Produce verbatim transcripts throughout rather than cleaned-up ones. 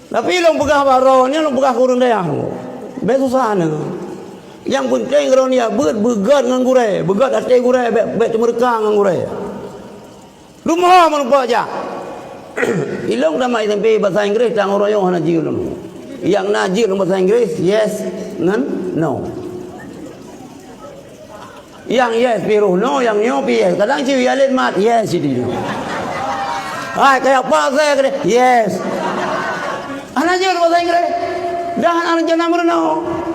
Tapi lôn peugah bak droeneuh, lôn peugah keu ureuëng dayah lôn. Bék susah neuh. Nyang peunteng droeneuh beuet beugét ngon gurée, beugét até gurée, bék, bék teumeureuka ngon gurée. Rumoh meureumpok jak. Ilong tamat S M P bahasa Inggris, tanggong royong hana jeuet lom. Nyang na jeuet lom bahasa Inggris, yes ngon no. Nyang yes pi roh no, nyang nyoe pi yes. Kadang cit ya lét mat, yes cit di. Hai, kayak pak saya kena, yes. Hana jeuet bahasa Inggris. Dah hana rencana meurunoe.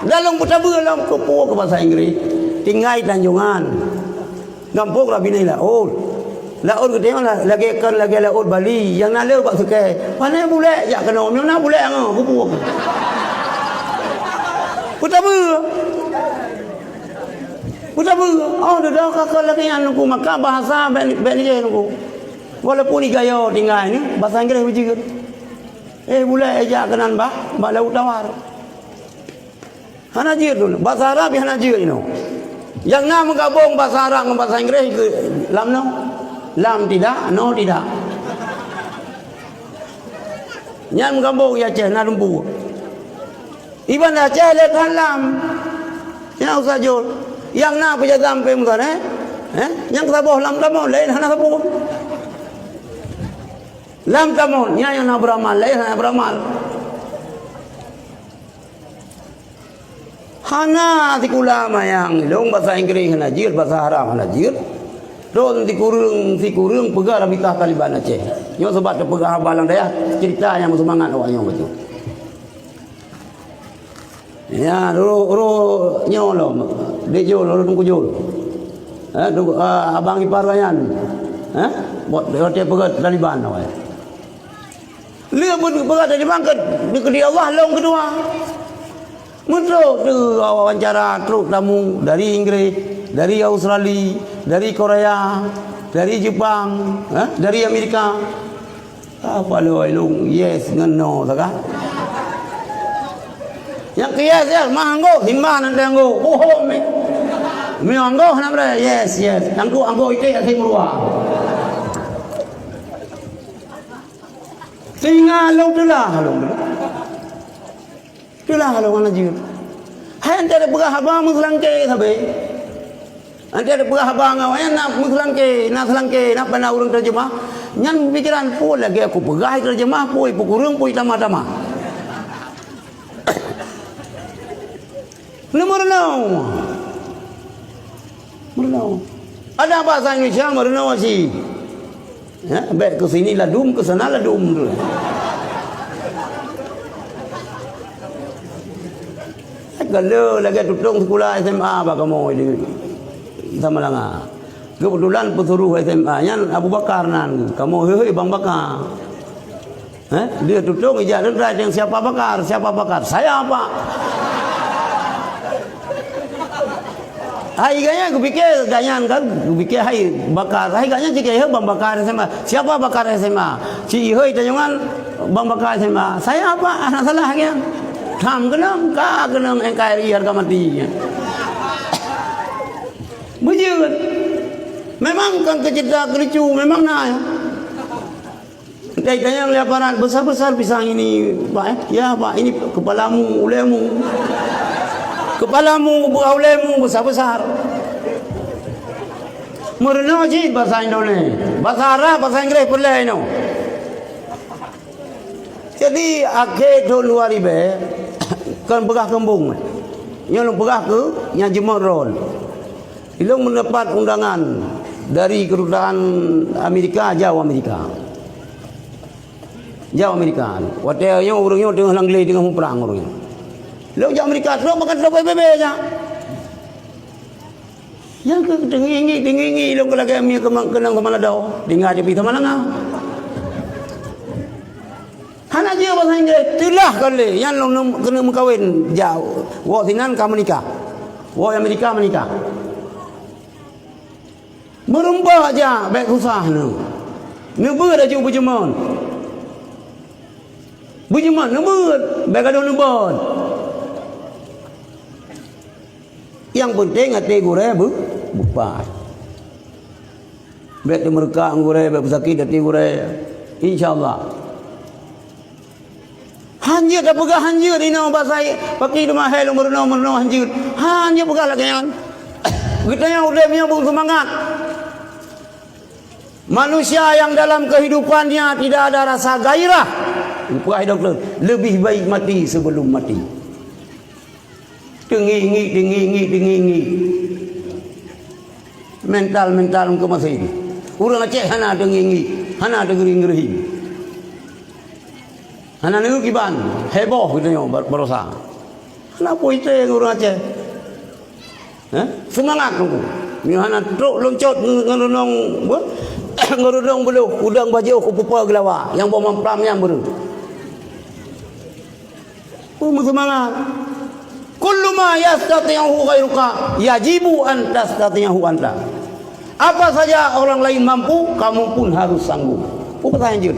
Dah lôn peutabeu lom keupeue keu bahasa Inggris. Tinggai Tanjongan. Gampông Rabinai laôt. Laôt geutanyoe la-, lagée kon lagée laôt Bali, nyang na le bak sukée. Pane bulek jak keunoe, meunyoe na bulek angoh, kubu. Peutabeue. Peutabeue. Oh, dudoe ka kon lagée nyan nungku, maka bahasa bék, bék lé nungku. Walaupun igayo tinggai ni, bahasa Inggris beujeuet. Eh, bulek jak keunan bah, bak laôt tawar. Hana jeuet lôn. Basa Arab hana jeuet inoe. Nyang na meugabong basa Arab ngon basa Inggréh keu lam noe. Lam tidak, noe tidak. Nyan meugabong i Aceh na lumpu. Iban Aceh lé that lam. Nyang usah jol. Nyang na peujazam pe musan, eh? Eh? Nyang saboh lam tamon, laén hana saboh. Lam tamon, nyan nyang na beuramal, laén hana beuramal. Hana sikula manyang ilong basa Inggréh hana jeuet, basa Arab hana jeuet. Tron sikureueng, sikureueng peugah Rabitah Taliban Aceh. Nyoe sabab teupeugah haba lam dayah, ceurita nyang meuseumangat awak nyoe bacut. Ya, roh, roh nyoe lom. Dek Jol, roh Teungku Jol. Eh, Teungku, ah, abang ipar nyan. Eh, buet roti peugah Taliban awak. Lé pun peugah tadi bangket, dikeudi Allah lôn keudua. Meutrok tu wawancara trok tamu dari Inggris, dari Australia, dari Korea, dari Jepang, eh, dari Amerika. Apa lé wai lôn, yes ngon no saga. Nyang keu yes, yes, mah anggô, simbah nanti anggô. Oh, mi. Mi anggô nak bra, yes, yes. Anggô, anggô itu ya sing ruah. Singa lôn teulah lôn. Teulah lôn hana jeuet. Hai, enteuk peugah haba meuseulangké sabe. Enteuk peugah haba ngon awaknyan na meuseulangké, na seulangké, na pana ureuëng terjemah. Nyan pikiran, peue lagée kupeugah terjemah, peue ipukureueng, peue itamah-tamah. Meureunoe. Meureunoe. Ada bahasa Indonesia meureunoe sih. Ya, baik ke sini ladum, ke sana ladum tu. Kalau lagi tutong sekolah S M A bak kamoe di Samalanga. Kebetulan pesuruh S M A nyan Abu Bakar nan, kamoe hei, hei, Bang Bakar. Eh, dia tutong ijak teuntrai teng, "Siapa Bakar? Siapa Bakar?" "Saya, Pak." Hai ganya gupikir, ganya kan gupikir hai Bakar. Hai ganya cik hai Bang Bakar S M A. "Siapa Bakar S M A?" "Si Ihoi Tanjongan, Bang Bakar S M A." "Saya, Pak, hana salah kan?" Tham keunong, ka keunong N K R I harga mati. Bujur. Memang kan kecita kelucu, memang na ya. Tanyong lé aparat, "Besar-besar pisang ini, Pak, eh?" "Ya, Pak, ini kepalamu, ulemu." "Kepalamu, buah ulemu, besar-besar." Meureunoe cit basa Indonesia. Basa Arab, basa Inggris peureulée inoe. Jadi, akhé thon dua ribée, kon peugah keumbong. Nyoe lôn peugah keu nyang jeumoe droen. Ilong mendapat undangan dari kedutaan Amerika, jauh Amerika. Jauh Amerika. Watée nyoe ureuëng nyoe teungoh lam glé, teungoh muprang ureuëng nyoe. Lôn jak Amerika, trok makan trok P B B jak. Nyang keu teungingi, teungingi ilong keu lagée mi keunong sama lado, tinggai di pih sama langa. Hana jeuet bahasa Inggris, teulah kali nyan lôn keuneuk meukawen jak. Wok sinan ka meunikah. Wok Amerika meunikah. Meureumpok jak, bék susah neu. Neubeuet laju beujeumoe. Beujeumoe neubeuet, bék gadôh neubon. Nyang peunteng até gurée beu-, beupat. Bék teumeureuka ngon gurée, bék beusakét até gurée. Insya Allah. Hanjeuet tapeugah hanjeuet inoe basa, paki teuma hai lôn meurunoe-meurunoe hanjeuet. Hanjeuet peugah lagèe nyan. Geutanyoe udeb nyoe beu seumangat. Manusia yang dalam kehidupannya tidak ada rasa gairah, peugah dokto, lebih baik mati sebelum mati. Teungieng-ngieng, teungieng-ngieng, teungieng-ngieng. Mental-mental keumasih. Ureueng Aceh hana teungieng-ngieng, hana teugeuring-geuring. Hana neuk kiban, heboh geutanyoe bar-, barosa. Hana peue item ureueng Aceh. Hah? Seumangat Teungku. Meunyoe hana trok lôn cot ngon reunong, ngon reunong beulôh, udang bajôh kupupa geulawa, nyang boh mamplam nyang beureuh. Peue meuseumangat. Kullu ma yastati'uhu ghairuka yajibu an tastati'ahu anta. Apa saja orang lain mampu, kamu pun harus sanggup. Peue pesan jeuet?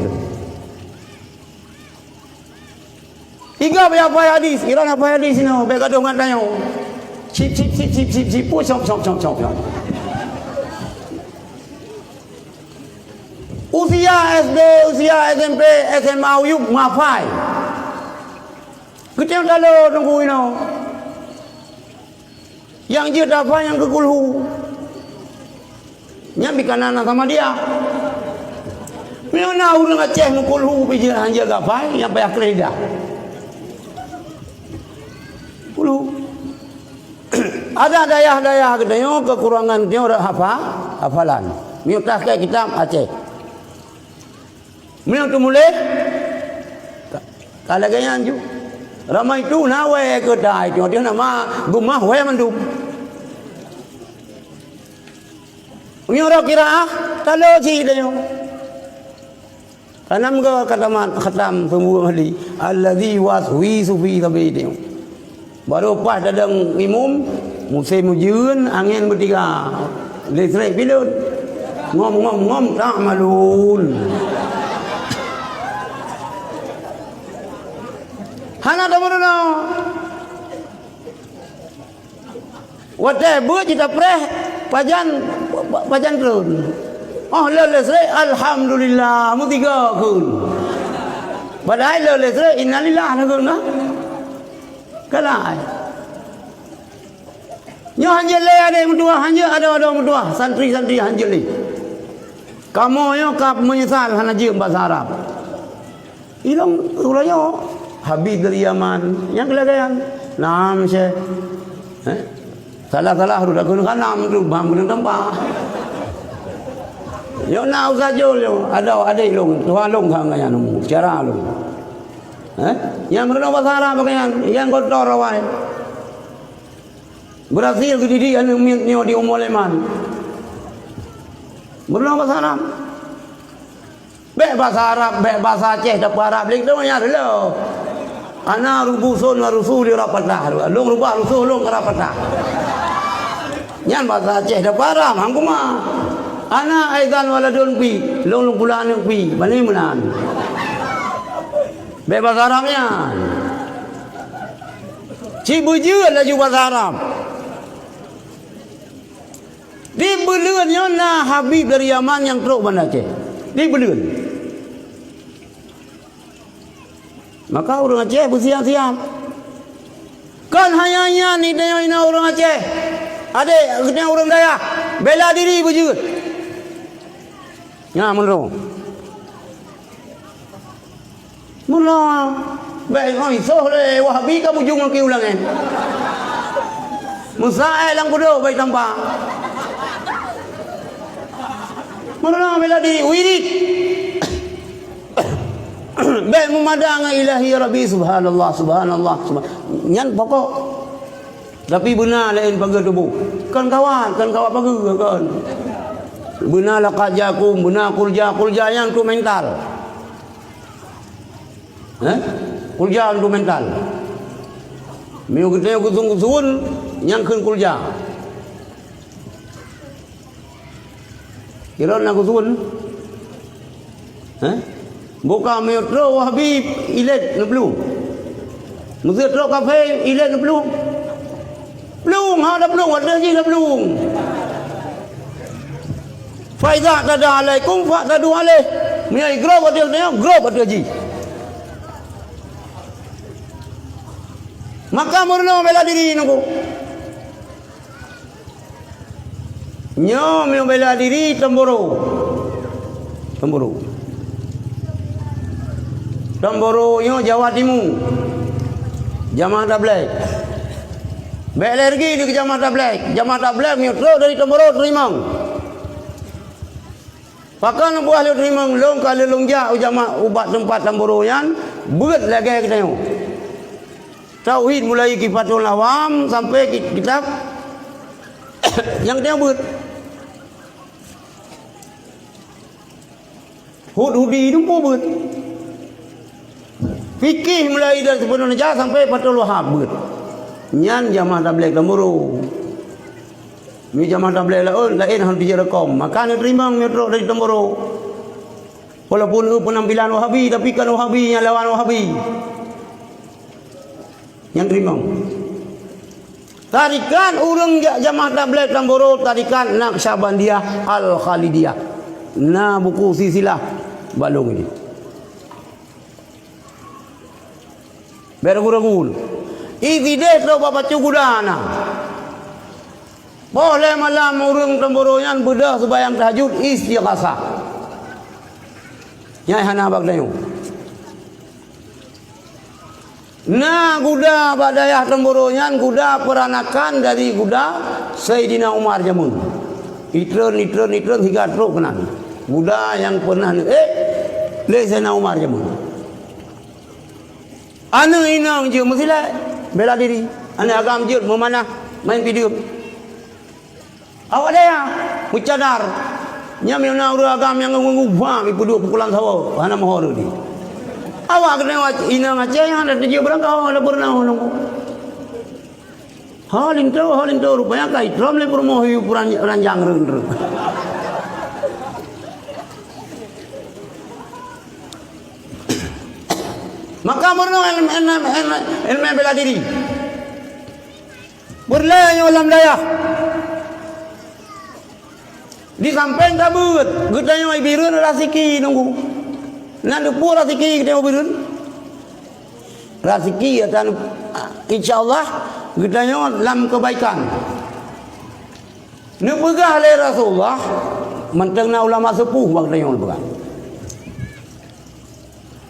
Iga beu hafai hadis, iran hafai hadis inoe, bèk gadoh ngon tanyoe. Sip, sip, sip, sip, sip, sip, puh, sop, sop, sop, sop, sop. Usia S D, usia S M P, S M A, uyueb, meuhafai. Geutanyoe talo Teungku inoe. Nyang jeuet hafai nyang keu kulhu. Nyan pih kana na sama dia. Meunyoe na ureueng Aceh meukulhu pih jeuet, han jeuet hafai, nyang payah kreh lidah. Kulhu. Ada dayah-dayah geutanyoe keukurangan geutanyoe rot hafa-, hafalan. Meunyoe teuka kitab Aceh. Meunyoe teumuléh, ka, ka lagèe nyan ju. Ramai tu na wèe keu tai, teungoh-teungoh na ma geumah wèe mandum. Meunyoe rot qiraah, talo cit tanyoe. Tanam goe kataman, khatam, peumbuet hali. Alladzi waswisu fi sadri tanyoe. Barô paih tadong imum, musém ujeuen, angén beutiga, listrik pileut. Ngom, ngom, ngom, ta'malun. Hana tameurunoe. Watèe beuet jitapreh pajan, pajan treun. Oh, le listrik, alhamdulillah, meutiga kheun. Padahai le listrik, innalillah na kheun, nah. Kalai. Nyoe han jeuet lé aneuk meutuwah, han jeuet adoe-adoe meutuwah, santri-santri han jeuet lé. Kamoe nyoe ka meunyeusal hana jeuet basa Arab. Ilong uroe nyoe, Habib dari Yaman, nyang keulagaian. Naam, Syekh. Eh? Salah-salah, udah kena kanam tu, bang kena tempa. Yo na usaha jol yo, ada adek long, tuha long kang kaya nemu, cara long. Eh? Nyang kena bahasa Arab pakaian, nyang kotor awai. Berhasil geudidik aneuk miet nyoe di umu leman. Meurunoe basa Arab. Bèk basa Arab, bèk basa Aceh, tapi Arab lé tu nya dulu. Ana rubusun wa rusuli rapatah. Lôn rubah rusuh lôn ka rapatah. Nyan basa Aceh tapi Arab, hang kuma. Ana aidan waladun pi, lôn lôn pula aneuk pi, bani meunan. Bèk basa Arab nyan. Ci beujeuet laju basa Arab. Di buleuen nyoe na Habib dari Yaman nyang trok Banda Aceh. Di buleuen. Maka ureueng Aceh beusiap-siap. Kon hanya nyan, di tanyoe inoe ureueng Aceh. Adek, geutanyoe ureueng dayah. Bela diri beujeuet. Nyan meunurot. Meunoe, bèk ngon isoh lé Wahabi ka bujung laki ulang nyan. Meusaék lam kudok bèk tampa. Meunoe bela diri wirid. Bèk meumada ngon Ilahi ya Rabbi, subhanallah, subhanallah, subhan-, nyan pokok. Tapi beuna laén pageue tuboh. Kon kawat, kon kawat pageue, kon. Beuna laqad ja'akum, beuna qul jaa, qul jaa nyan untuk mental. Eh? Qul jaa untuk mental. Meunyoe geutanyoe geusueun-geusueun, nyang kheun qul jaa. Kira na geusueun. Eh? Buka meunyoe trok Wahabi ilét neuplueng. Meuseu trok kafé ilét neuplueng. Plueng, ha, taplueng, watèe jih taplueng. Fa iza i'tada alaikum fa'tadu alaih. Meunyoe igrob watèe nyoe, grob watèe jih. Maka meurunoe bela diri nunggu. Nyoe meunyoe bela diri Tamboro. Tamboro. Tamboro nyoe Jawa Timu. Jamaah Tabligh. Bèk lé rugi di jamaah Tabligh. Jamaah Tabligh meunyoe trok dari Tamboro teurimong. Pakon buah lôn teurimong, lôn ka lôn jak u jamaah ubak teumpat Tamboro nyan, beuet lagèe geutanyoe. Tauhid mulai Tuhfatul Awam sampai ki-, kitab nyang dia buet. Hud-Hudi dumpu buet. Fikih mulai dari Ibnu Hajar sampai Fathul Wahhab buet. Nyan jamaah tabligh Tamboro. Ni jamaah tabligh laén, laén hana teujeureukom. Maka neuteurimong neutrok dari Tamboro. Walaupun eu penampilan Wahabi, tapi kan Wahabi nyang lawan Wahabi. Nyang teurimong. Tarikat ureueng ja-, jamaah tabligh Tamboro, tarikat Naqsyabandiyah Al-Khalidiyah. Na buku silsilah bak lôn nyoe. Bèk ragu-ragu. Isideh trok bak pacu guda na. Poh lhèe malam ureueng Tamboro nyan beudôh seumayang tahajud istighasah. Nyan hana bak tanyoe. Na guda bak dayah Tamboro nyan guda peuranakan dari guda Saidina Umar jameun. Itreun, itreun, itreun hingga trok keunan. Guda nyang peunah neuék lé Saidina Umar jameun. Aneuk inong jeuet meusilek, bela diri. Aneuk agam jeuet meumanah, main pideuem. Awak dayah meucadar. Nyan meunyoe na ureueng agam nyang ngon-ngon bang ipeuduek pukulan sawo, hana meuho reuti. Awak keuneuk inong Aceh nyan ada teujieb beurangkaho, ada peureunah ngon. Ho linto, ho linto, rupanya ka itrom lé peurumoh yu peran-, ranjang reun-reun. Maka meurunoe èleumèe, èleumèe, èleumèe bela diri. Peureulèe nyoe lam dayah. Di sampéng ka beuet, geutanyoe ibireuen raseuki nunggu. Na teupeue raseuki geutanyoe bireuen? Raseuki atan, insya Allah, geutanyoe lam keubaikan. Neupeugah lé Rasulullah, mantong na ulama seupuh bak geutanyoe neupeugah.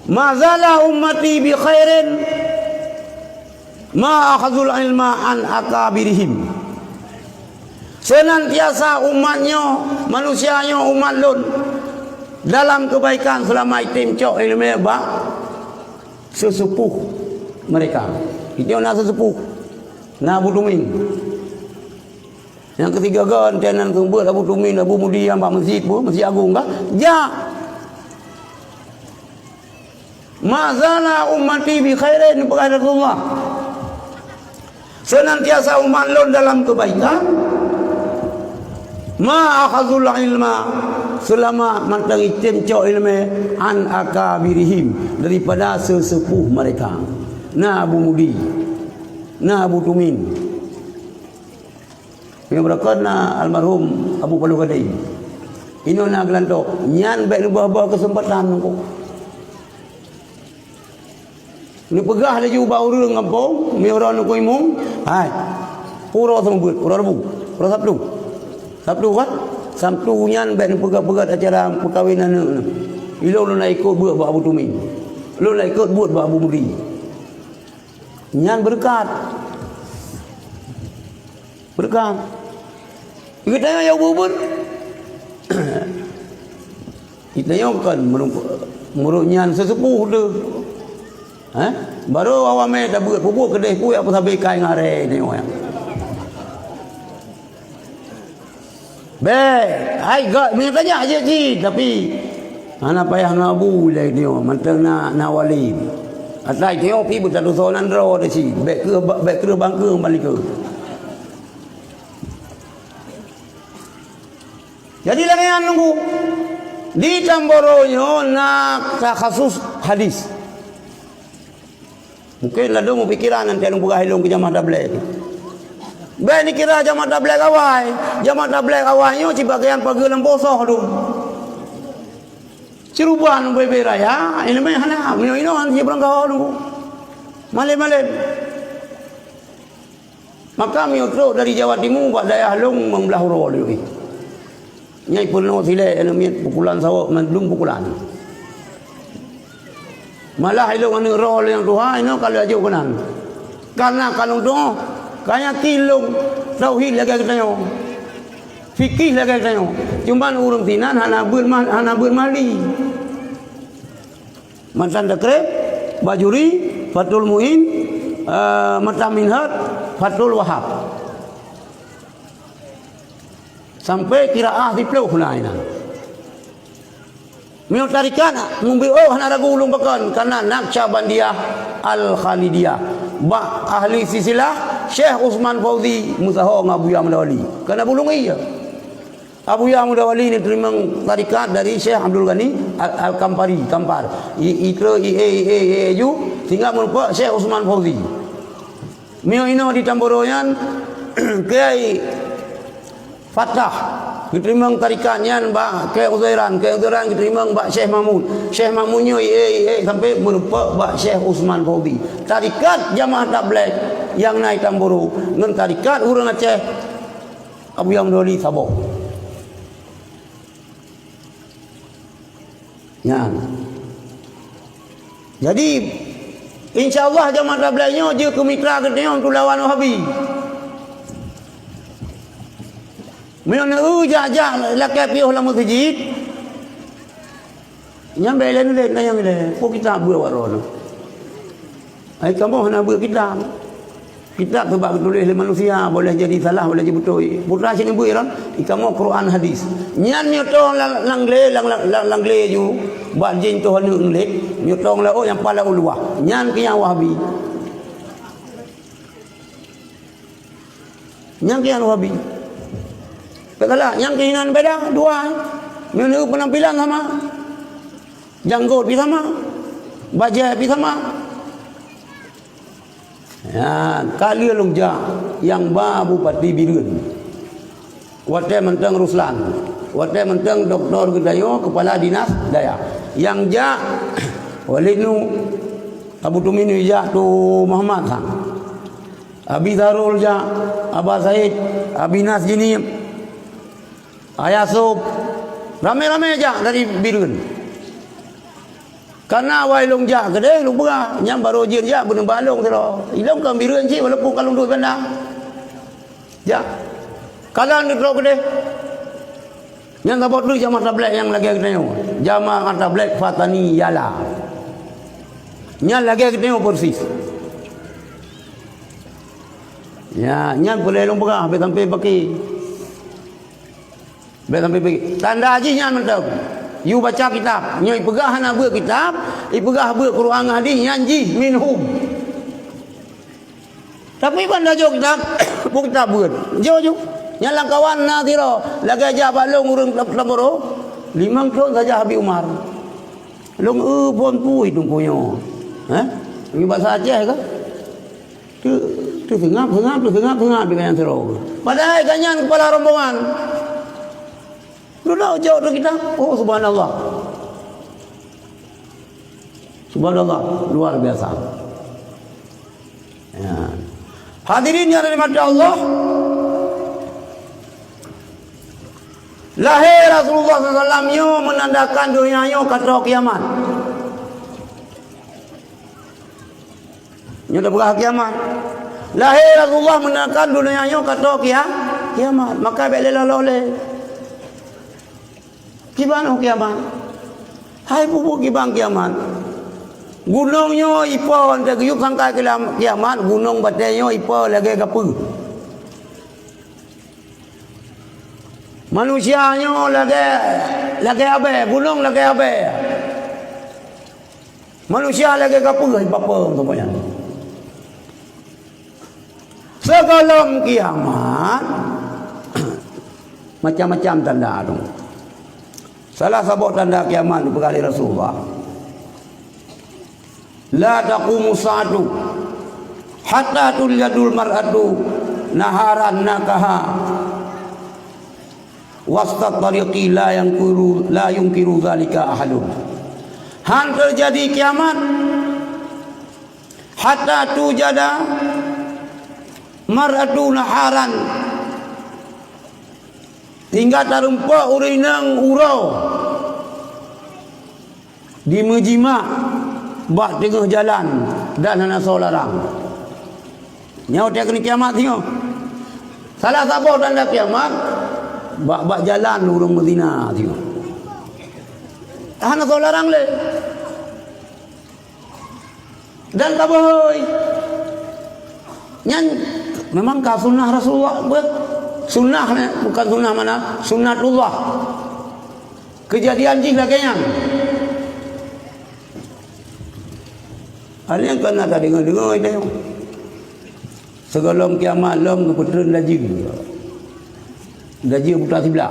Ma zala ummati bi khairin ma akhazul ilma an akabirihim. Seunantiasa umat nyoe, manusia nyoe, umat lôn, dalam keubaikan seulama item cok ileumèe bak seuseupôh mereka. Nyoe na seuseupôh, na Abu Tumin. Nyang keusigoe geuh, enteuk nan keuneuk beuet Abu Tumin, Abu Mudi nyang bak meuseujid peue, Meuseujid Agong kah? Jak! Ma zala ummati bi khairin, peugah Rasulullah. Seunantiasa umat lôn dalam keubaikan. Ma akhazul ilma, seulama mantong item cok ileumèe an akabirihim, daripada seuseupôh mereka. Na Abu Mudi, na Abu Tumin. Nyang beureukat na almarhum Abu Paluh Gadai. Inoe na geulantok. Nyan bèk neubah-bah keuseumpatan nungku. Neupeugah laju bak ureueng gampông, meunyoe uroe nungku imum, hai, uroe seumeubeuet, uroe Rabu, uroe Sabtu. Sabtu kan? Sabtu nyan bèk neupeugah-peugah acara peukawen aneuk nyoe. Ilôn lôn na ikot beuet bak Abu Tumin. Lôn na ikot beuet bak Abu Mudi. Nyan beureukat. Beureukat. Geutanyoe nyang ubeuet-ubeuet. Geutanyoe kon meureumpok, meureumpok nyan seuseupôh teuh. Hah? Barô awai mè tabeuet, peubuet keudeh, peue nyang peusabe kai ngon aré tanyoe nyan. Bèk, hai gèt, meunyoe tajak jeuet cit, tapi hana payah ngon Abu lé nyoe, mantong na, na wali. Atai nyoe pih beutadosa nan droe teuh cit, bèk keuh ba-, bèk keuh bangkeue ban likot. Jadi lagèe nyan nunggu. Di Tamboro nyoe na takhasus hadis. Mungken ladôm meupikiran nan lôn peugah ilôn keu jamaah tabligh. Bèk neukira jamaah tabligh awai. Jamaah tabligh awai nyoe sibagian pageue lam posoh dum. Siruban bèe-bèe raya, ileumèe hana, meunyoe inoe hana jibeurangkaho nunggu. Malém-malém. Maka meunyoe trok dari Jawa Timu bak dayah lôn meublah uroe lé. Nyan peunoh silée aneuk miet pukulan sawoe mandum pukulan. Malah ilôn aneuk droe nyang tuha inoe ka lheueh jok keunan. Karena ka lôn tuoh, ka yakin lôn tauhid lagée geutanyoe. Fikih lagée geutanyoe. Cuman ureuëng sinan hana beuet ma-, hana beuet mahli. Matan Takrib, Bajuri, Fathul Muin, eh, Matan Minhaj, Fathul Wahab. Sampai qiraah siplôh na inan. Meunyoe tarikat, mubiôh hana ragu ulôn pakon, karena Naqsyabandiyah Al-Khalidiyah. Bak ahli silsilah, Syekh Usman Fauzi, meusaho ngon Abuya Muda Wali. Karena bulung iya. Abuya Muda Wali ni teurimong tarikat dari Syekh Abdul Ghani Al-, Al-Kampari, Kampar. I, i, i, i, i, i, ju, sehingga meureumpok Syekh Usman Fauzi. Meunyoe inoe di Tamboro nyan, Kiai Fatah, geuteurimong tarikat nyan bak Kiai Uzairan, Kiai Uzairan geuteurimong bak Syekh Mahmud. Syekh Mahmud nyoe, i, i, i, sampai meureumpok bak Syekh Usman Fauzi. Tarikat Jamaah Tabligh nyang na i Tamboro, ngon tarikat ureuëng Aceh, Abuya Muda Wali saboh. Nyan. Jadi, insya Allah Jamaah Tabligh nyoe jeuet keu mitra geutanyoe untuk lawan Wahabi. Meunyoe neujak-jak lakée piôh lam meuseujid, nyan bèk lé-lé nyan lé. Peue kitab beuet awak droeneuh? Ai kamoe hana beuet kitab. Kitab teuh bak geutuléh lé manusia, boleh jadi salah, boleh jadi beutôi. Putra sini beuet lom, i kamoe Quran hadis. Nyan meunyoe tong lam, lam glé, lam, lam, lam, lam glé ju, bak jén toh aneuk glé, meunyoe tong laôt nyang pala u luwah. Nyan keu nyang Wahabi. Nyang keu nyang Wahabi. Bèk salah, nyang keu inan beda, dua. Meunyoe penampilan sama. Janggot pi sama. Bajèe pi sama. Ya, ka lheueh lôn jak nyang ba Bupati Bireuen. Watèe mantong Ruslan. Watèe mantong doktor geutanyoe, kepala dinas dayah. Nyang jak Walid Nu, Abu Tumin jak tu Muhammad sang. Abi Zarul jak, Aba Said, Abi Nas Jinim, Ayah Sop, ramé-ramé jak dari Bireuen. Karena awai lôn jak keudeh, lôn peugah, nyan barô jeuet jak, beuneuba lôn sidroe. Ilôn kon Bireuen cit, walaupun ka lôn duek banda. Jak. Kalon lôn trok keudeh. Nyan saboh treuk jamaah tabligh nyang lagèe geutanyoe. Jamaah tabligh Fatani Yala. Nyan lagèe geutanyoe persis. Ya, nyan peureulèe lôn peugah, bèk sampai paké. Bèk sampai paké. Tanda jih nyan mantong. Yue baca kitab. Nyoe ipeugah hana beuet kitab, ipeugah beuet Quran ngon hadis, nyan jih minhum. Tapi ban tajok kitab, peue kitab beuet. Jok ju. Nyang lam kawan na sidroe, lagèe jak bak lôn ureueng Tamboro, limong thon saja Habib Umar. Lôn eu phon pui teungku nyoe. Hah? Nyoe bahasa Aceh kah? Teu-, teuseungab, seungab, teuseungab, seungab dengan sidroe. Padahai gobnyan kepala rombongan. Dudoe jok tu kitab. Oh, subhanallah. Subhanallah, luar biasa. Ya. Hadirin yang dirahmati Allah, lahé Rasulullah sallallahu alaihi wasallam nyoe menandakan donya nyoe ka troh kiamat. Nyoe tapeugah kiamat. Lahé Rasulullah menandakan donya nyoe ka troh kia-, kiamat. Maka bèk lé laloh lé. Kiban oh kiamat. Hai peue-peue kiban kiamat. Gunong nyoe ipo, watèe geuyue sangkai kiamat, gunong batèe nyoe ipo lagèe gapeue. Manusia nyoe lagèe, lagèe abèe, gunong lagèe abèe. Manusia lagèe gapeue, ipo-po semuanya. Sigohlom kiamat, macam-macam tanda tu. Salah saboh tanda kiamat dipeugah lé Rasulullah, "La taqumu sa'atu hatta tuljadul mar'atu naharan nakaha wastat tariqi la yunkiru, la yunkiru dzalika ahadun." Han teujadi kiamat hatta tujada Mar'atu naharan, hingga tarumpok ureuëng inong uroe, dimeujimak bak teungoh jalan dan hana soe larang. Nyoe watée keuneuk kiamat singoh. Salah saboh tanda kiamat, bak-bak jalan ureuëng meuzina singoh. Hana soe larang lé. Dan ka beuhôi. Nyan memang ka sunnah Rasulullah, bukan sunnah, bukan sunnah mana, sunnatullah. Keujadian jih lagée nyan. Hal nyang ka na tadeungoe-deungoe teuh. Sigohlom kiamat lom geupeutreun laju. Laju buta siblah.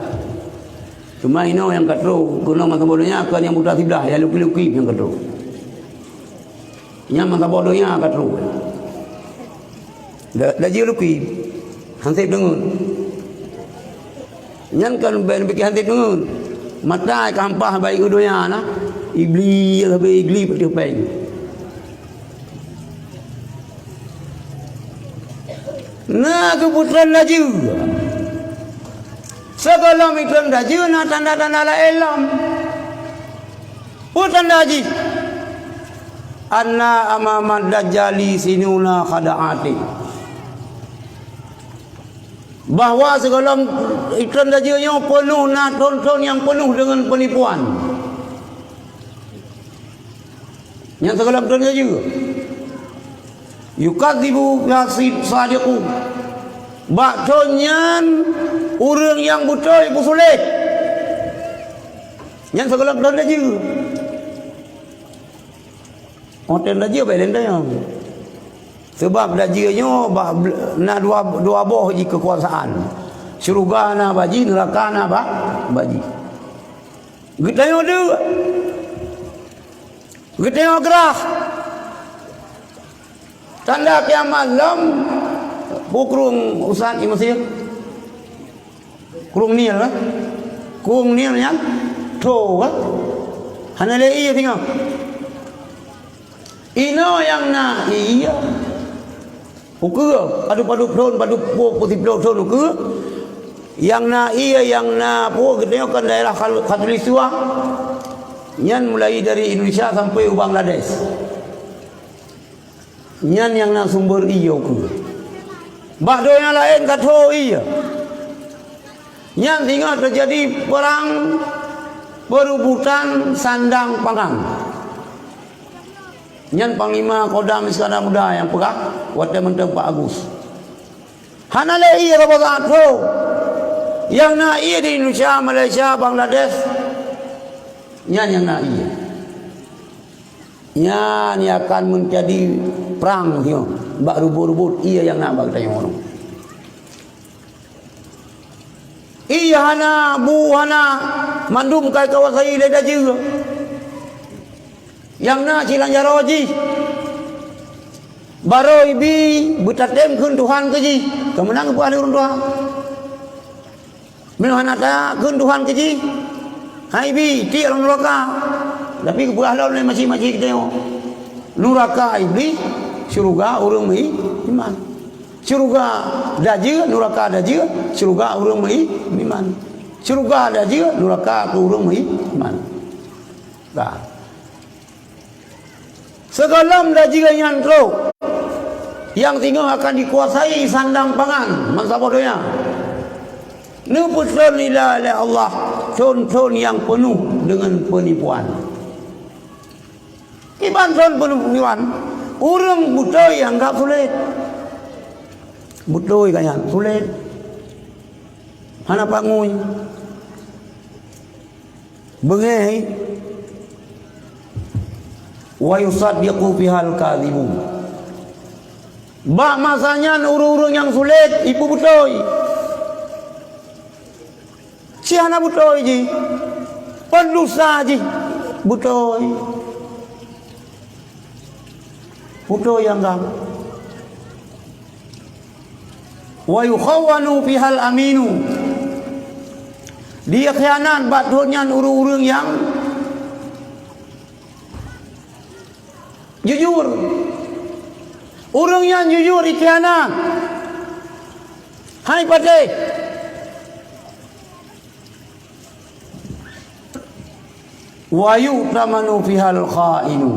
Cuma inoe nyang ka trok, keunoe masa boh donya kon nyang buta siblah, nyang luki-luki nyang ka trok. Nyang masa boh donya ka trok. Da-, laju luki. Hanseb deungon. Nyan kan bèk pike hanseb deungon. Mata ka hampah baik u donya na. Iblis, habéh Iblis putih peng. Na geupeutrön laju. Sigohlom itreun laju na tanda-tanda laén lom. Peue tanda jih? Anna amamad dajjali sinuna khada'ati. Bahwa sigohlom itreun laju nyoe peunoh na thon-thon nyang peunoh deungon peunipuan. Nyang sigohlom treun laju. Yukadzibu fiha sadiqu. Bak thon nyan ureuëng nyang beutôi peusulet. Nyan sigohlom treun laju. Óh treun laju bèk lé tanyong. Sabab laju nyoe bak bl-, na dua, dua boh jih keukuasaan. Syeuruga na bak jih, neuraka na bak, bak jih. Geutanyoe deuk. Geutanyoe grah. Tanda kiamat lom, peue krueng Ustaz di Mesir? Krueng Nil, eh? Krueng Nil nyan tho, eh? Hana lé ié singoh. Inoe nyang na ié. Ukeue, padub-padub thon, padub ploh, peuet siplôh thon ukeue. Nyang na ié, nyang na peue, geutanyoe kan daerah Khal-, Khatulistiwa. Nyan mulai dari Indonesia sampai u Bangladesh. Nyan nyang na sumber ié ukeue. Bak donya laén ka tho ié. Nyan singoh teujadi perang perebutan sandang pangan. Nyan Panglima Kodam Iskandar Muda nyang peugah watée mantong Pak Agus. Hana lé ié saboh saát tho. Nyang na ié di Indonesia, Malaysia, Bangladesh. Nyan nyang na ié. Nyan nyang akan meujadi prang nyoe bak rubot-rubot ié nyang na bak geutanyoe. Ié hana, bu hana, mandum ka jikuasai lé laju. Nyang na silang jaroe jih. Barô ibi beutatem kheun Tuhan keu jih, keu meunan geupeugah lé ureuëng tuha. Meunyoe hana takheun Tuhan keu jih, hai bi, tiek lam nuraka. Tapi geupeugah lom lé maséng-maséng geutanyoe. Nuraka Iblih, syeuruga ureuëng meuiman. Syeuruga dajeue, nuraka dajeue, syeuruga ureuëng meuiman. Syeuruga dajeue, nuraka keu ureuëng meuiman. Ka. Sigohlom dajeue nyan trok, nyang singoh akan jikuasai sandang pangan bansaboh donya. Neupeutrön lé Allah thon-thon nyang peunoh deungon peunipuan. Kiban thon peunipuan, ureuëng beutôi anggab sulet. Beutôi ka nyan, sulet. Hana pangui. Beungéh, wa yusaddiqu fihal kadzibun. Bak masa nyan ureuëng-ureuëng nyang sulet jipeubeutôi. Ci hana beutôi jih. Peundusa jih beutôi. Beutôi nyang gam. Wa yukhawwanu fihal aminu. Dikhianat bak thon nyan ureuëng-ureuëng nyang jujur. Ureuëng nyang jujur dikhianat. Hai patéh! Wa yu'tamanu fihal kha'inu.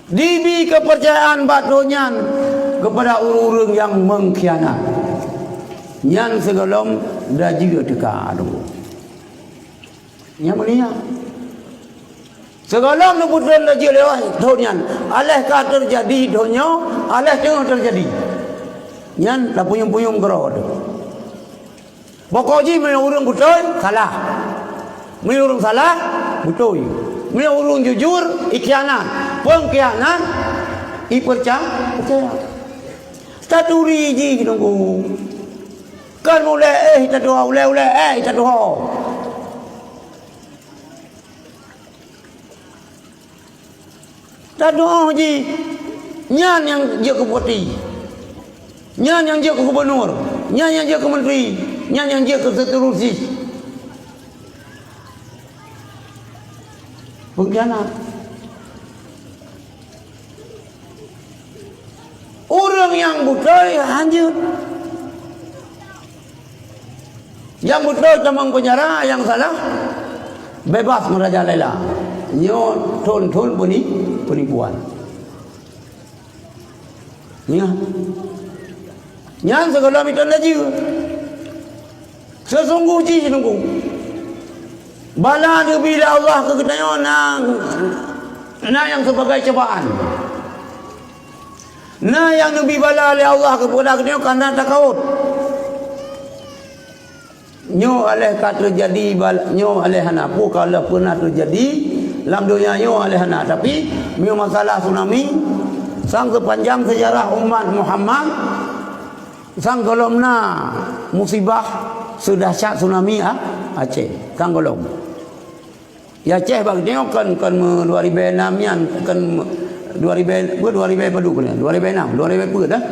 Dibi keupeurcayaan bak thon nyan keupada ureuëng-ureuëng nyang meukhianat. Nyan sigohlom laju teuka, Teungku. Nyang mulia. Sigohlom neupeutrön laju lewat thon nyan, aléh ka teujadi thon nyoe, aléh teungoh teujadi. Nyan tapunyueng-punyueng keudroe teuh. Pokok jih meunyoe ureuëng beutôi, salah. Meunyoe ureuëng salah, beutôi. Meunyoe ureuëng jujur, ikhianat. Peungkhianat, iperca-, percaya. Taturi jih Teungku. Kan ulée éh tatuho, ulée-ulée éh tatuho. Tatuho jih, nyan nyang jeuet keu bupati, nyan nyang jeuet keu gubunur, nyan nyang jeuet keu menteri, nyan nyang jeuet keu seterusjih. Peungkhianat. Ureuëng nyang beutôi hanjeuet. Nyang beutôi tamong peunjara, nyang salah bebas meurajalela. Nyoe thon-thon peuni-, peunipuan. Ingat. Nyan sigohlom mita laju. Seusunggoh jih Teungku, bala neubi lé Allah keu geutanyoe na, na nyang sibagai cobaan. Na nyang neubi bala lé Allah keupada geutanyoe kareuna takawot. Nyoe aléh ka teujadi bal-, nyoe aléh hana, peue ka lheueh peunah teujadi lam donya nyoe aléh hana. Tapi, meunyoe masalah tsunami, sang seupanjang seujarah umat Muhammad, sang gohlom na musibah seudahsyat tsunami A-, Aceh. Sang gohlom. Ya, Aceh bak nyoe kon, kon me-, dua ribèe nam nyan, kon me-, dua ribèe, peue, dua ribèe padum nyan? Dua ribèe nam, dua ribèe peuet dah.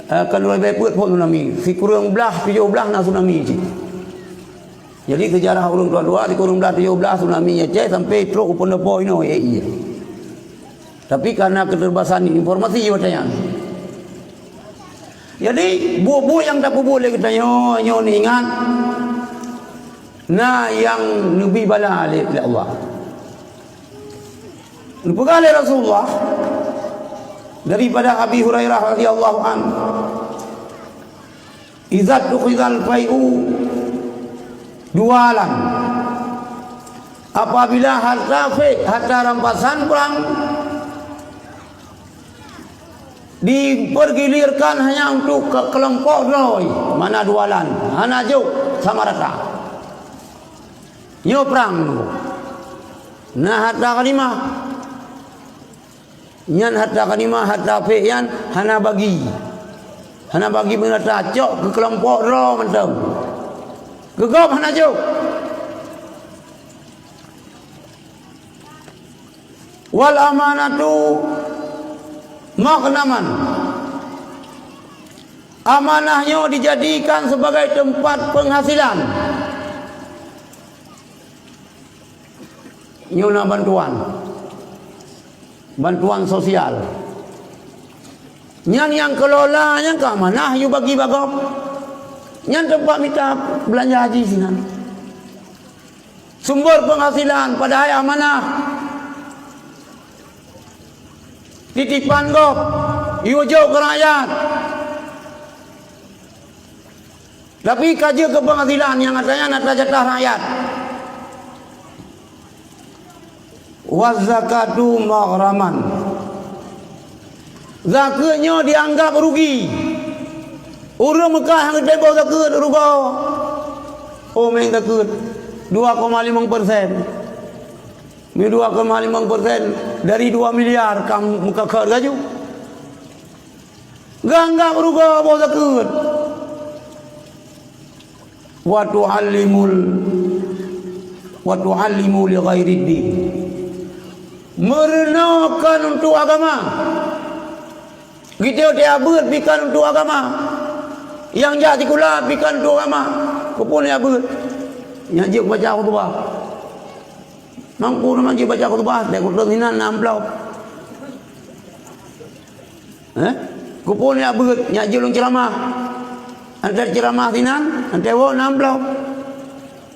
Eh, kon dua ribèe peuet phon tsunami. Sikureueng blaih, tujoh blaih na tsunami cit. Jadi, seujarah ureueng tuha-tuha, sikureueng blaih, tujoh blaih tsunami Aceh sampai trok u Pendopo inoe, eh, iya. Tapi, karena keterbatasan informasi watèe nyan. Jadi, buet-buet nyang tapeubuet lé geutanyoe, nyoe neuingat, na nyang neubi bala lé, lé Allah. Neupeugah lé Rasulullah daripada Abi Hurairah radhiyallahu anhu, "Idza tukhizal fai'u duwalan." Apabila harta fai', harta rampasan prang dipergilirkan hanya untuk ke-, kelompok droe, mana duwalan, hana jok sama rata. Nyoe prang. Nah, harta ghanimah. Nyan harta ghanimah, harta fai' nyan hana bagi. Hana bagi meurata, cok keu keulompok droe mantong. Keu gob hana jok. Wal amanatu maghnaman. Amanah nyoe dijadikan sebagai tempat penghasilan. Nyoe na bantuan. Bantuan sosial. Nyan nyang keulola nyan keu amanah yue bagi bak gob. Nyan teumpat mita beulanja haji sinan. Sumber penghasilan padahai amanah. Titipan gob, yue jok keu rakyat. Tapi ka jeuet keu penghasilan nyang atra nyan atra jatah rakyat. Waz zakatu maghraman. Zakeuet nyoe dianggap rugi. Ureueng Meukah nyang geuteuboh zakeuet rugoe. Oh, meng zakeuet dua koma limong persen. Meudua koma limong persen dari dua miliar ka meukeukot laju. Geuanggap rugoe boh zakeuet. Wa tu'allimul, wa tu'allimu li ghairid din. Meurunoe kon untuk agama. Geutanyoe abeuet pih kon untuk agama. Nyang jak sikula pih kon untuk agama. Keupeue lé abeuet? Nyang jeuet baca khutbah. Mampu na manjeuet baca khutbah, bèk kutrôn sinan na amplop. Eh? Keupeue lé abeuet, nyak jeuet lôn ceuramah. Antara ceuramah sinan, antara woe na amplop.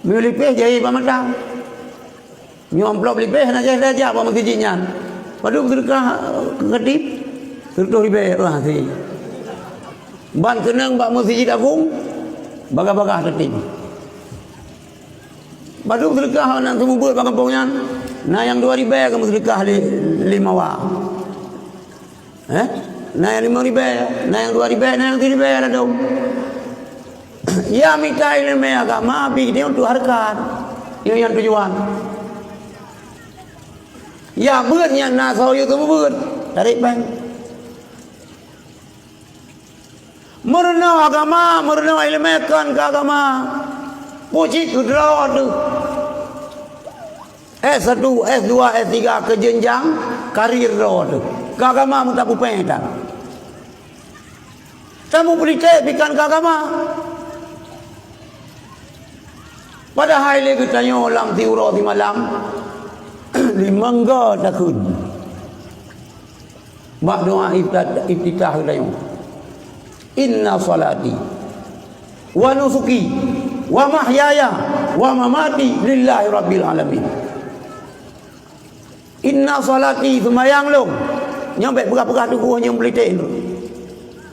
Meunyoe lipéh jai bak mata. Nyoe amplop lipéh na jai saja bak meuseujid nyan. Padub seudeukah keu khatib? Sireutoh ribèe, wah, si. Ban keunong bak Meuseujid Agong, bagah-bagah tatem. Padub seudeukah aneuk seumeubeuet bak gampông nyan, na nyang dua ribèe ka meuseudeukah lé, lé mawa. Eh? Na nyang limong ribèe, na nyang dua ribèe, na nyang siribèe ladôm. Ya mita ileumèe agama, pi geutanyoe untuk hareukat. Nyoe nyang tujuan. Ya beuet nyang na soe yue seumeubeuet, tarek péng. Meurunoe agama, meurunoe ileumèe kon keu agama. Peue cit keu droe teuh. S satu, S dua, S tiga keu jeunjang karir droe teuh. Keu agama meutapupèe tan. Tamu politik pikan keu agama. Padahai lé geutanyoe lam siuroe simalam, limong go takheun. Bak doa iftat-, iftitah geutanyoe. Inna salati wa nusuki wa mahyaya wa mamati lillahi rabbil alamin. Inna salati, seumayang lôn. Nyoe bèk peugah-peugah teungku nyoe politik tu.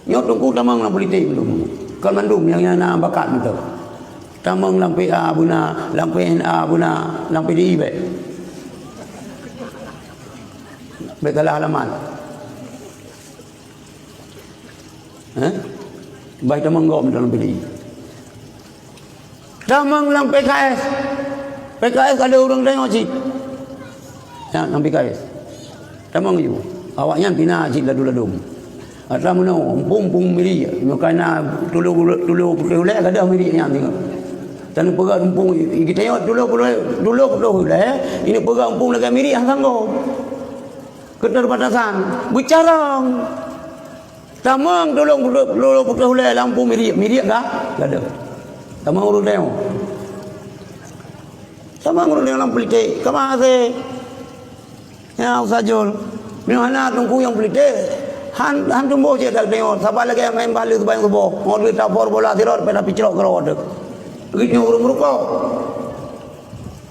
Nyoe teungku tamong lam politik tu. Kon mandum nyang, nyang na bakat tu. Tamong lam P A beuna, lam P N A beuna, lam P D I bèk. Bèk salah alamat. Hah? Bah tamong gob dalam P D I. Tamong lam P K S. P K S ka lheueh ureueng tanyoe cit. Ya, lam P K S. Tamong ju. Awaknyan pina cit ladum-ladum. Atra meunoe, empung-empung miri, nyoe ka na tulo, tulo putôh ulèe gadôh miri nyan tengok. Tan peugah empung, geutanyoe tulo putôh, tulo putôh ulèe, ini peugah empung lagèe miri hana sanggob. Keterbatasan. Beucarông. Tamong tulông putôh, tulông putôh ulèe lam peue miriek, miriek ka gadôh. Tamong ureueng tanyoe. Tamong ureueng tanyoe lam politik. Ka mahase. Ya, Ustaz Jul. Meunyoe hana teungku nyang politik, han, han tumboh cit that tanyoe. Saban lagèe main baleue seubayang suboh. Ngon duit tapor bola sirot, pada picrok keudroe teuh. Begitu ureueng meurukok.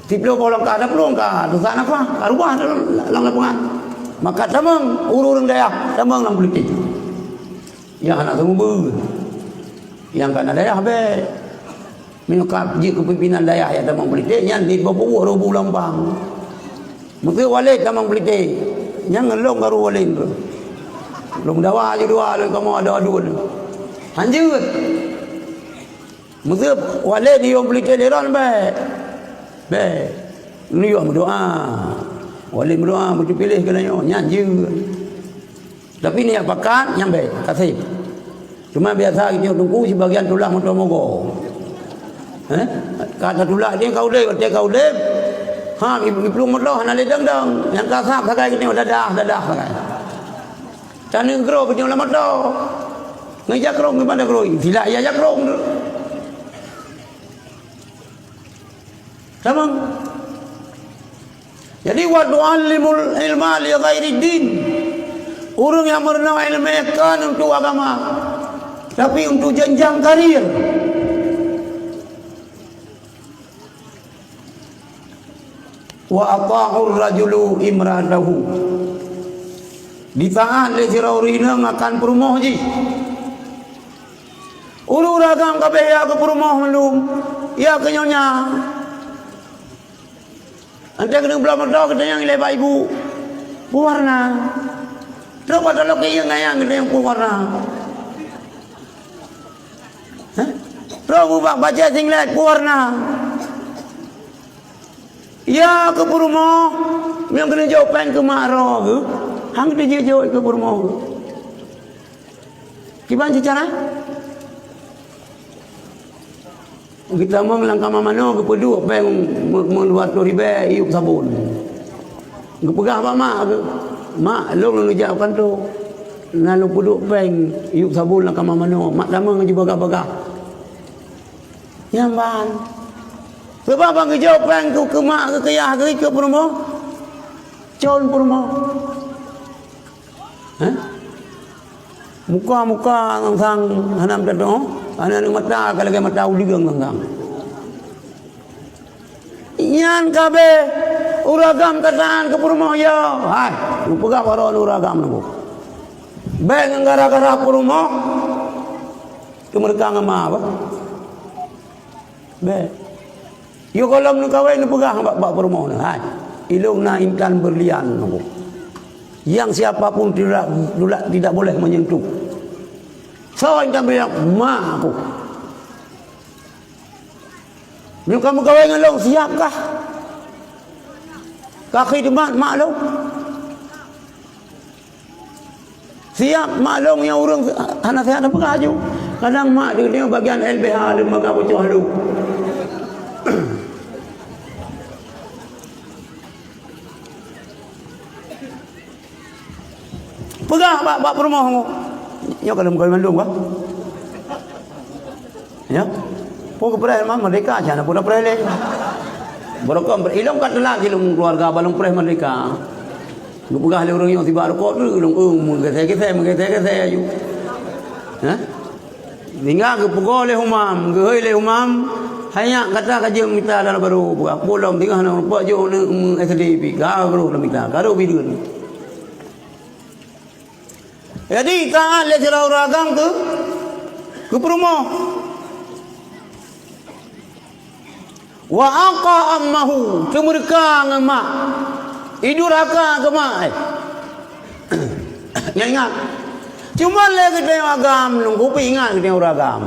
Siplôh boh langkah, dua plôh langkah, teusa nafah, ka rubah lam, lam lapangan. Maka tamong ureueng-ureueng dayah, tamong lam politik. Nyang hana seumeubeuet. Nyang ka na dayah bèk. Meunyoe ka jeuet keu pimpinan dayah nyang tamong politik, nyan di bawah peubuet roh bu lampang. Meuseu walét tamong politik. Nyang ngon lôn karu walét tu. Lôn dawa ju dua lôn kamoe adu-adu tu. Hanjeuet. Meuseu walét niyueng politik lé droen bèk. Bèk. Niyueng meudoa. Walét meudoa, beuteupiléh keu tanyoe, nyan jeuet. Tapi nyan pakat, nyan bèk, kaseb. Cuma biasa geutanyoe teungku sibagian tulah meutoe mogo. Eh? Ka tatulak dia ka udeb, watèe ka udeb. Ha, iplueng moto hana lé dong-dong. Nyang ka sab sagai geutanyoe dadah, dadah sagai. Taneuk groe geutanyoe lam moto. Ngon jakrong geutanyoe groe. Silak ya jakrong tu. Tamong. Jadi, wa tu'allimul ilma li ghairiddin. Ureueng nyang meurunoe ileumèe kon untuk agama, tapi untuk jenjang karir. Wa ata'ur rajulu imra'atahu. Ditaat lé sidroe ureueng inong akan peurumoh jih. Ureueng agam ka bèk ya keu peurumoh mandum, ya keu nyonya. Antara keuneuk bloe moto geutanyong ilèe bak ibu, "Peue warna?" Trok bak taloe keuieng ayang geutanyong, "Peue warna?" Hah? Trok bak bajèe singlet, "Peue warna?" Ya keu peurumoh, nyang keuneuk jok péng keu mak droe geuh, han geuteupeue jok keu peurumoh geuh. Kiban cit cara? Geutamong lam kama manoe geupeuduek péng me-, meudua ploh ribèe iyup sabon. Geupeugah bak mak geuh, "Mak, lôn lôn jak u kantô. Na lôn peuduek péng iyup sabon lam kama manoe." Mak tamong jibagah-bagah. Nyan ban. Sabab ban geujok péng keu, keu mak geuh, keu yah geuh, keu peurumoh. Con peurumoh. Hah? Muka-muka sang hana meututoe. Aneuk-aneuk mata ka lagèe mata uleue ganggang. Nyan ka abéh ureueng agam ka taát keu peurumoh, ya. Hai, neupeugah bak droeneuh ureueng agam neuh. Bèk ngon gara-gara peurumoh teumeureuka ngon ma, bah. Bèk. Yoh gohlom neukawen neupeugah bak, bak peurumoh neuh, "Hai, ilôn na intan berlian neuh. Yang siapa pun tidak, tidak, tidak boleh menyentuh." Soe intan berlian? Mak aku. Nyoe ka meukawen ngon lôn, siap kah? Ka khidmat mak lôn? Siap mak lôn nyang ureueng hana seuhat tapeugah aju. Kadang mak deuh bagian L B H leumaga bocoh lôn. Peugah bak, bak peurumoh nyoe. Nyoe ka lôn meukawen mandum kah? Ya. Peue geupreh ma-, merdeka, siat na peue tapreh lé. Barokon ilôn ka teulat ilôn keuluwarga bak lôn preh merdeka. Geupeugah lé ureueng nyoe sibak rukok tu, lôn, eh, meugesé-gesé, meugesé-gesé aju. Hah? Sehingga geupeugoe lé Umam, geuhôi lé Umam, hai nyak gata ka jeuet mita dara barô, peugah peue lom tinggai na rumpok jok aneuk meu S D pih, ka barô lom mita, ka rôh bideuen. Jadi, taát lé sidroe ureueng agam keu, keu peurumoh. Wa aqa ammahu, teumeureuka ngon mak. Idurhaka keu mak, eh. Nyan ingat. Cuma lé geutanyoe agam, nunggu peuingat geutanyoe ureueng agam.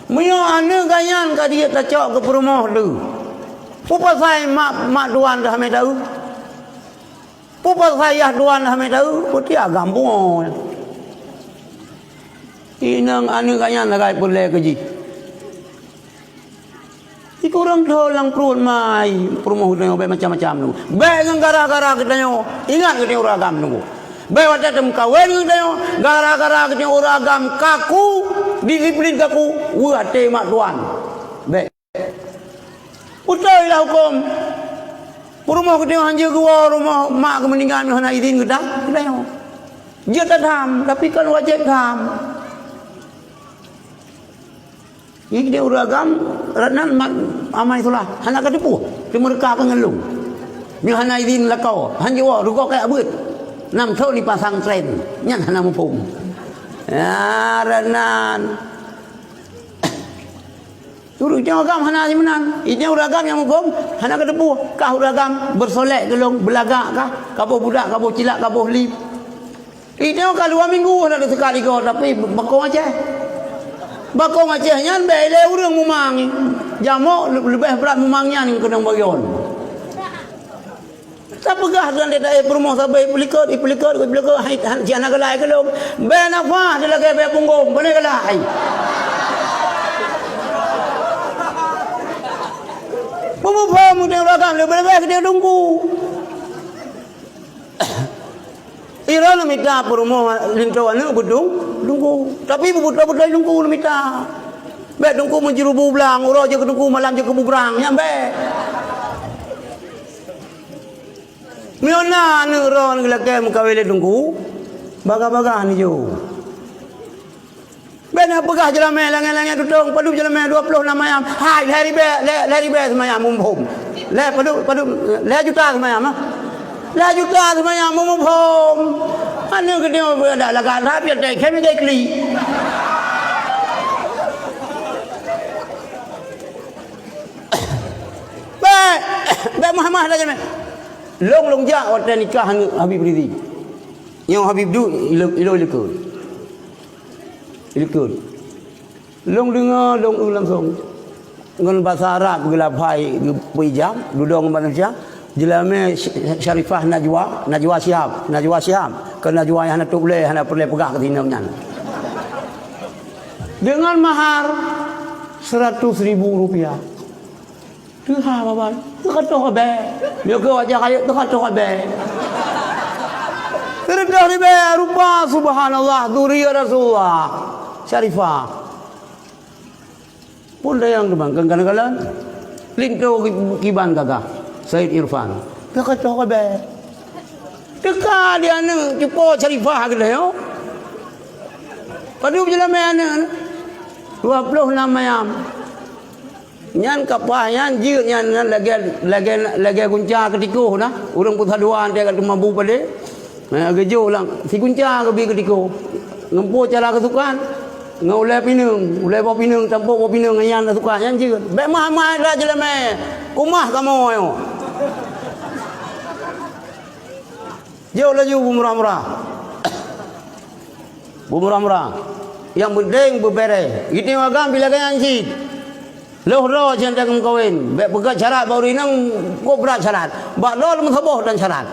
Meunyoe aneuk geuh nyan ka jeuet tacok keu peurumoh lé. Peue pasai mak, mak tuan dah mita eu? Peue pasai yah tuan hana taeu, peuti agam pungo. Inong aneuk geuh nyan sagai peureulèe keu jih. Sikureueng thôn lam pruet mai, peurumoh geutanyoe bèk macam-macam nunggu. Bèk ngon gara-gara geutanyoe, ingat geutanyoe ureueng agam nunggu. Bèk watèe teumeukawen geutanyoe, gara-gara geutanyoe ureueng agam kaku, disiplin kaku, weueh até mak tuan. Bèk. Beutôi lah hukôm. Peurumoh geutanyoe hanjeuet geuwoe rumoh mak geuh meuninggai meunyoe hana idhin geuda-, geutanyoe. Jeuet that tham, tapi kon wajéb tham. Nyan deh ureueng agam, rot nan mat amai sulah, hana ka teupeu, teumeureuka keu ngon lôn. Meunyoe hana idhin lakoe, hanjeuet woe, rugoe kajak beuet. Nam thôn di pasantren, nyan hana muphom. Ya, rot nan. Ureueng agam hana simeunan. Ideh ureueng agam nyang muphom, hana ka teupeu. Kah ureueng agam beusolek keu lôn, beulagak kah, kaboh budak, kaboh cilak, kaboh lip. Ideh ka dua minggu hana teusekat igoe, tapi bakong Aceh. Bakong Aceh nyan bèk ilèe ureueng mumang. Jamok leubeh brat mumang nyan keunong bagian. Tapeugah keu aneuk taéh peurumoh sabe ipeulikot, ipeulikot, ipeulikot, hai, han, jih hana galai keu lôn. Bèe nafah dilagèe bèe punggong, pane galai. Peue muphom udeb ureueng agam leubeh-leubeh keu teungku. Droeneuh mita peurumoh linto aneuk beudong, teungku. Tapi beubeutôi-beutôi teungku neumita. Bèk teungku meujeureubu blang, uroe jeuet keu teungku, malam jeuet keu bubrang, nyan bèk. Meunyoe na aneuk droeneuh geulakèe meukawen lé teungku, bagah-bagah neujôh. Bèk na peugah jeulamèe langèt-langèt tutong, padub jeulamèe dua ploh nam ayam. Hai, lhèe ribèe, lhèe, lhèe ribèe seumayang muphom. Lhèe padub, padub, lhèe juta seumayang, ah. Lhèe juta seumayang muphom. Aneuk geutanyoe beudak lagak that, biar tai khem jai kli. Bèk, bèk meuhamah lagèe nyan. Lôn, lôn jak watèe nikah ngon Habib Rizi. Nyoe Habib duek ilo, ilo likot. Likot. Lôn deungoe, lôn eu langsong. Ngon basa Arab geulafai, geupeuijab, dudoe ngon basa Indonesia. Jeulamèe Sy-, Syarifah Najwa, Najwa Shihab, Najwa Shihab. Keu Najwa nyang hana tôb lé, hana peureulèe peugah keu sinong nyan. Deungon mahar seratus ribu rupiah. Teuha babah, teuka toh abèe. Nyoe keu wajah kayèe teuka toh abèe. Seureutôh ribèe rupa, subhanallah, dzurriyyah Rasulullah. Syarifah. Pun dayang teuma, kon kalon-kalon. Linto ki-, kiban gagah. Said Irfan. Teuka toh abèe. Teuka di aneuk cupo Syarifah geutanyoe. Padub jeulamèe aneuk. Dua ploh nam ayam. Nyan kapah nyan jeuet nyan, nyan lagèe, lagèe, lagèe gunca keutikoh na. Ureueng peusaduan teuka teuma bu padé. Eh, geujok lam sigunca geubi keutikoh. Ngon po cara keusukan. Ngon ulèe pineung, ulèe boh pineung, tampok boh pineung nyan keusukan nyan jeuet. Bèk meuhai-meuhai that jeulamèe. Kumah kamoe nyoe. Jok laju beumurah-murah. Beumurah-murah. Nyang peunteng beubèrèh. Geutanyoe agam pih lagèe nyan cit. Lheuh droe cit meukawen. Bèk peugah syarat bak ureueng inong, kok brat syarat. Bak droe meusaboh dan syarat.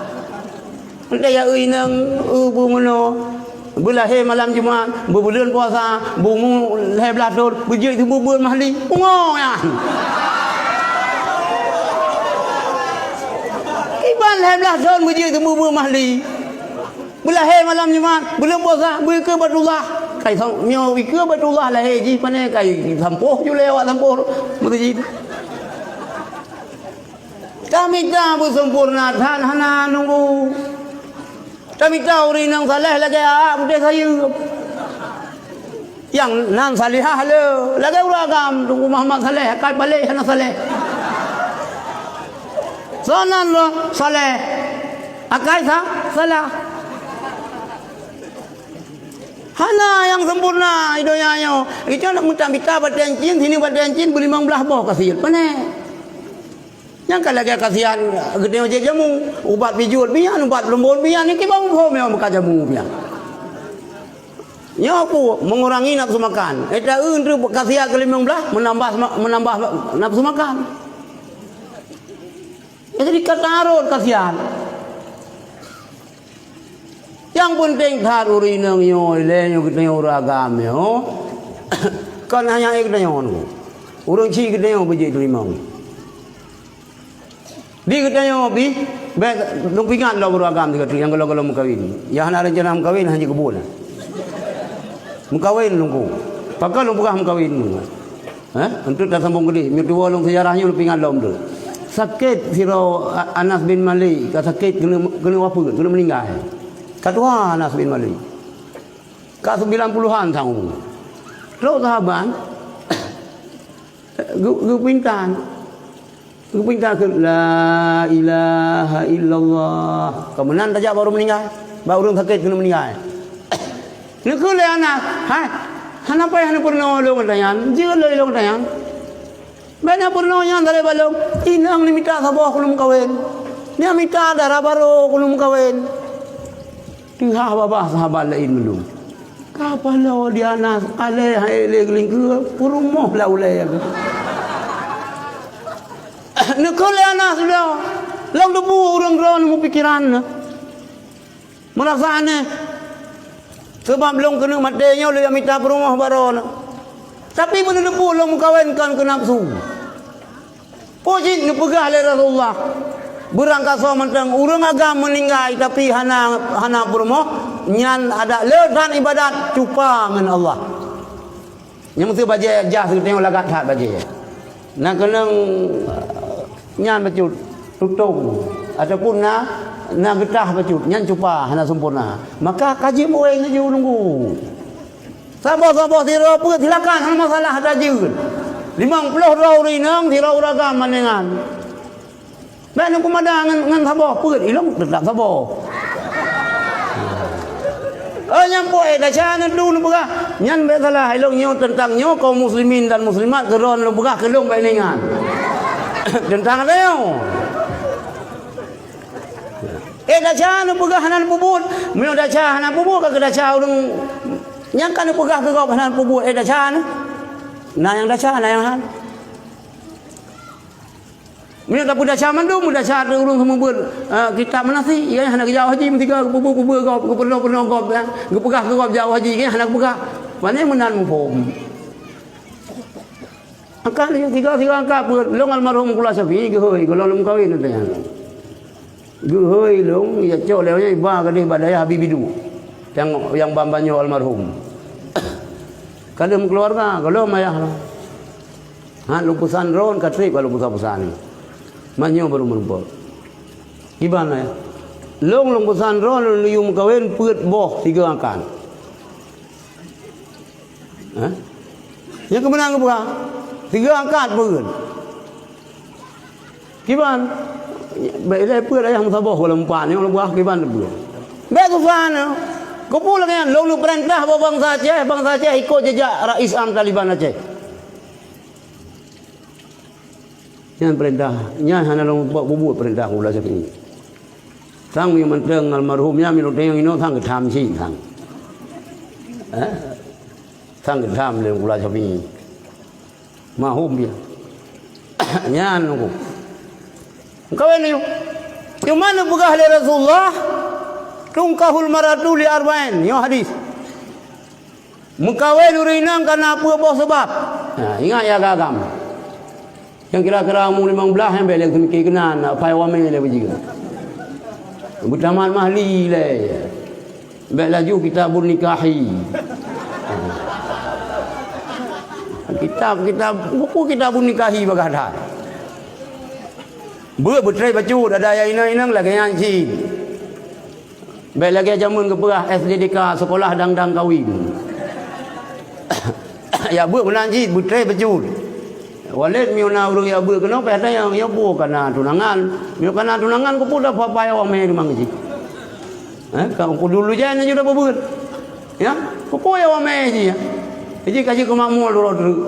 Entah ya ureueng inong, eu, beumeunoe. Beulahé malam Jumat, beubuleuen puasa, beumu lhèe blaih thôn, beujeuet teumeubuet mahli. Pungo nyan. Kiban lhèe blaih thôn beujeuet teumeubuet mahli. Beulahé malam Jumat, buleuen puasa, beuikeue Baitullah. Kai sang, nyoe ikeue Baitullah lahé jih pané kai sampoh ju lé awak sampoh meuseujid. Tamita beuseumpurna that hana nunggu. Tamita ureueng inong saleh lagèe aak putéh sayeuep. Nyang nan salihah le, lagèe ureueng agam, Teungku Muhammad Saleh, akai paléh hana saleh. Soe nan le saleh, akai sa-, salah. Hana nyang sempurna di donya nyoe. Itu nak mita-mita batèe cin, sini batèe cin, beulimong blaih boh ka siet. Pané. Nyang ka lagèe kasihan geutanyoe jeuet jamu, ubat pijôh pian, ubat leumbôn pian, nyan kiban muphom nyang meukat jamu pian. Nyoe peue? Mengurangi nafsu makan. Éta eu treuk kasihan keulimong blaih, meunambah sema-, meunambah nafsu makan. Ya, jadi ka tarot kasihan. Nyang peunteng that ureueng inong nyoe, ilèe nyoe geutanyoe ureueng agam nyoe. Kon hanya ék geutanyoe nyoe. Ureueng chik geutanyoe beujeuet teurimong. Di geutanyoe pih, bèk lôn peuingat lom ureueng agam sigoe teuk nyang gohlom-gohlom meukawen. Nyang hana reuncana meukawen, hana jikeubon. Meukawen lôn ku. Pakon lôn peugah meukawen nyoe? Hah? Untuk tasambong keudeh, meutuwoe lôn seujarah nyoe lôn peuingat lom tu. Sakét sidroe A-, Anas bin Malik, ka sakét keuneuk, keuneuk wafeuet, keuneuk meuninggai. Ka tuha Anas bin Malik. Ka sembilan puluhan tahun. Trok sahabat, geu-, geupeuintan. Geupeuintan keu, "La ilaha illallah." Ka meunan tajak bak ureueng meuninggai, bak ureueng sakét keuneuk meuninggai. Neukheun lé Anas, "Hai, hana payah neupeurunoe lôn gata nyan, jeuet lé lôn gata nyan. Bèk neupeurunoe nyan sabe bak lôn, inong neumita saboh keu lôn meukawen. Neumita dara barô keu lôn meukawen." Teuhah babah sahabat laén mandum. Ka paloe di Anas, alèh hai lé geulingkeue, peurumoh lam ulèe. Neukheun lé Anas lom, lôn teupeu ureueng droeneuh meupikiran. Meurasa aneh. Sabab lôn keuneuk maté nyoe lôn jak mita peurumoh bak droeneuh. Tapi meuneuteupeu lôn meukawen kon keu nafsu. Peue jeuet neupeugah lé Rasulullah, beurangkasoe mantong ureueng agam meuninggai tapi hana, hana peurumoh, nyan adak le that ibadat cupa ngon Allah. Nyang meusti bajèe jah seugeuteng lagat that bajèe. Na keunong, eh, nyan bacut, tutong, ataupun na, na geutah bacut, nyan cupa, hana sempurna. Maka ka jeuet meuwéng laju nunggu. Saboh-saboh sidroe peuet silakan, hana masalah, ata jeuet. Limong ploh droe ureueng inong, sidroe ureueng agam mandéngan. Bèk neupeumada ngon, ngon saboh peuet, ilong teutap saboh. Oh, nyan pue, eh, desya neudu neupeugah. Nyan bèk salah, ilong nyoe teuntang nyoe kaum muslimin dan muslimat keudroe neupeugah keu lôn bèk ingat. Teuntang ata nyoe. Eh, desya neupeugah hana neupeubuet. Meunyoe desya hana peubuet, ka keu desya ureueng nyang ka neupeugah keu gob hana neupeubuet, eh, desya na. Na nyang desya, na nyang han. Meunyoe tapeudesya mandum, meudesya ateueh ureueng seumeubeuet, eh, kitab meunasih, iya hana geujak haji, meusiga geupeubuet-peubuet gob, geupeurunoe-peurunoe gob, ya. Geupeugah keu gob jak haji, iya hana geupeugah. Pane meunan muphom. Angkat lé sigoe-sigoe angkat peuet, lôn almarhum Kula Syafi'i geuhôi, gohlom lôn meukawen watèe nyan. Geuhôi lôn, ya cok lé nyan iba keudeh bak dayah Habib Bidu. Nyang, nyang ban-ban nyoe almarhum. Ka lheueh meukeuluwarga, gohlom ayah lôn. Ha, lôn peusan droen ka trép ka lôn peusan-peusan. Meunyoe barô meurumpok. Kiban ayah. Lôn, lôn peusan droen lôn yue meukawen peuet boh sigoe angkat. Ha? Nyang keumeunang geupeugah, tiga angkat peuet. Kiban, bèk ilèe peuet ayah meusaboh gohlom pat, nyang lôn peugah kiban peuet. Bèk susah nyoe. Keupeue lagèe nyan, lôn neupeurintah bak bansa Aceh, bansa Aceh ikot jejak Rais Am Taliban Aceh. Nyan peurintah, nyan hana lôn buet, bubuet peurintah Mula Syafi'i. Sang meunyoe mantong almarhum nyan meunyoe teuingat inoe sang geutham cit sang. Eh? Sang geutham lé Mula Syafi'i. Mahum dia. Nyan aku. Meukawen laju. Cuma neupeugah lé Rasulullah, "Tunkahul mar'atu li arba'in." Nyoe hadis. Meukawen ureueng inong kana peuet boh sabab. Ha, ingat ya agam. Nyang kira-kira umu limong blaih nyan bèk lé teumiki keunan, apai wamé lé beujeuet. Beutamat mahli lé. Bèk laju kitabun nikahi. Kitab, kitab, buku kitabun nikahi bagah that. Beuet beutrép bacut, ada ayah inong-inong lagèe nyan cit. Bèk lagèe jameun geupeugah S D D K, sekolah dang-dang kawin. Ya beuet meunan cit, beutrép bacut. Walét meunyoe na ureueng ya beuet keunoe, payah tanyong, ya beuet kana tunangan. Meunyoe kana tunangan, keupeue dah papa ya wamé limong cit. Eh, ka ku dulu jai na juda beuet. Ya, keupeue ya wamé cit ya. Jadi ka jeuet keu makmur droe treuk.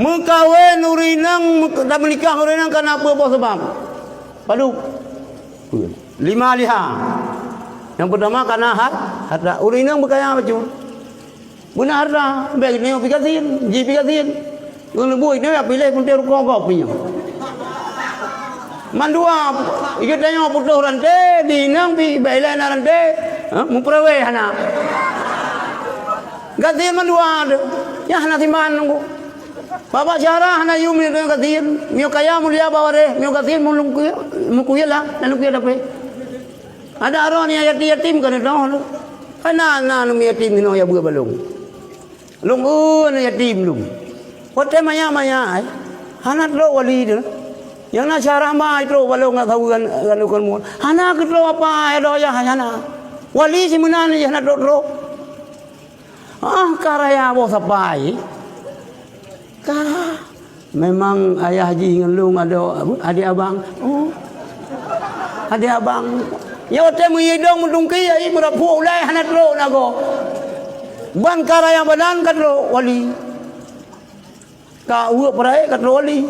Meukawen ureueng inong, meuka-, dan meunikah ureueng inong kana peuet boh sabab. Padub? Lima liha. Nyang peutama kana hat-, harta. Ureueng inong beukaya bacut. Beuna harta, bèk geutanyoe pi gasien, ji pi gasien. Ngon leubu inong ya piléh punte rukoe gob nyoe. Mandua, geutanyoe putôh ranté, di inong pi bèk ilèe na ranté, ha, meupeurewé hana. Gasien mandua tu, nyang hana siman nunggu. Babah syara hana yum nyoe gasien, meunyoe kaya mulia bak waréh, meunyoe gasien meulungkue, meukuyeulah, dan lungkue dapé. Ada droe nyang yatim-yatim ka neutoh lé. Hana na aneuk yatim hinoe ya beuet balong. Lôn eu aneuk yatim lôn. Watèe manyak-manyak, eh, hana trok wali teuh. Nyang na syarah ma trok balong ngon saweue ngon, ngon ukon muet. Hana geutrok apa, eh, doyah hana. Wali simeunan jih hana trok-trok. Ah, ka raya boh sapai. Ka. Memang ayah jih ngon lôn adoe, apa, adék abang. Oh. Adék abang. Nyoe watèe meuidong meutungki, ai meurapuk ulèe hana trok nagoe. Ban ka raya badan ka trok wali. Ka uweuek peuraék ka trok wali.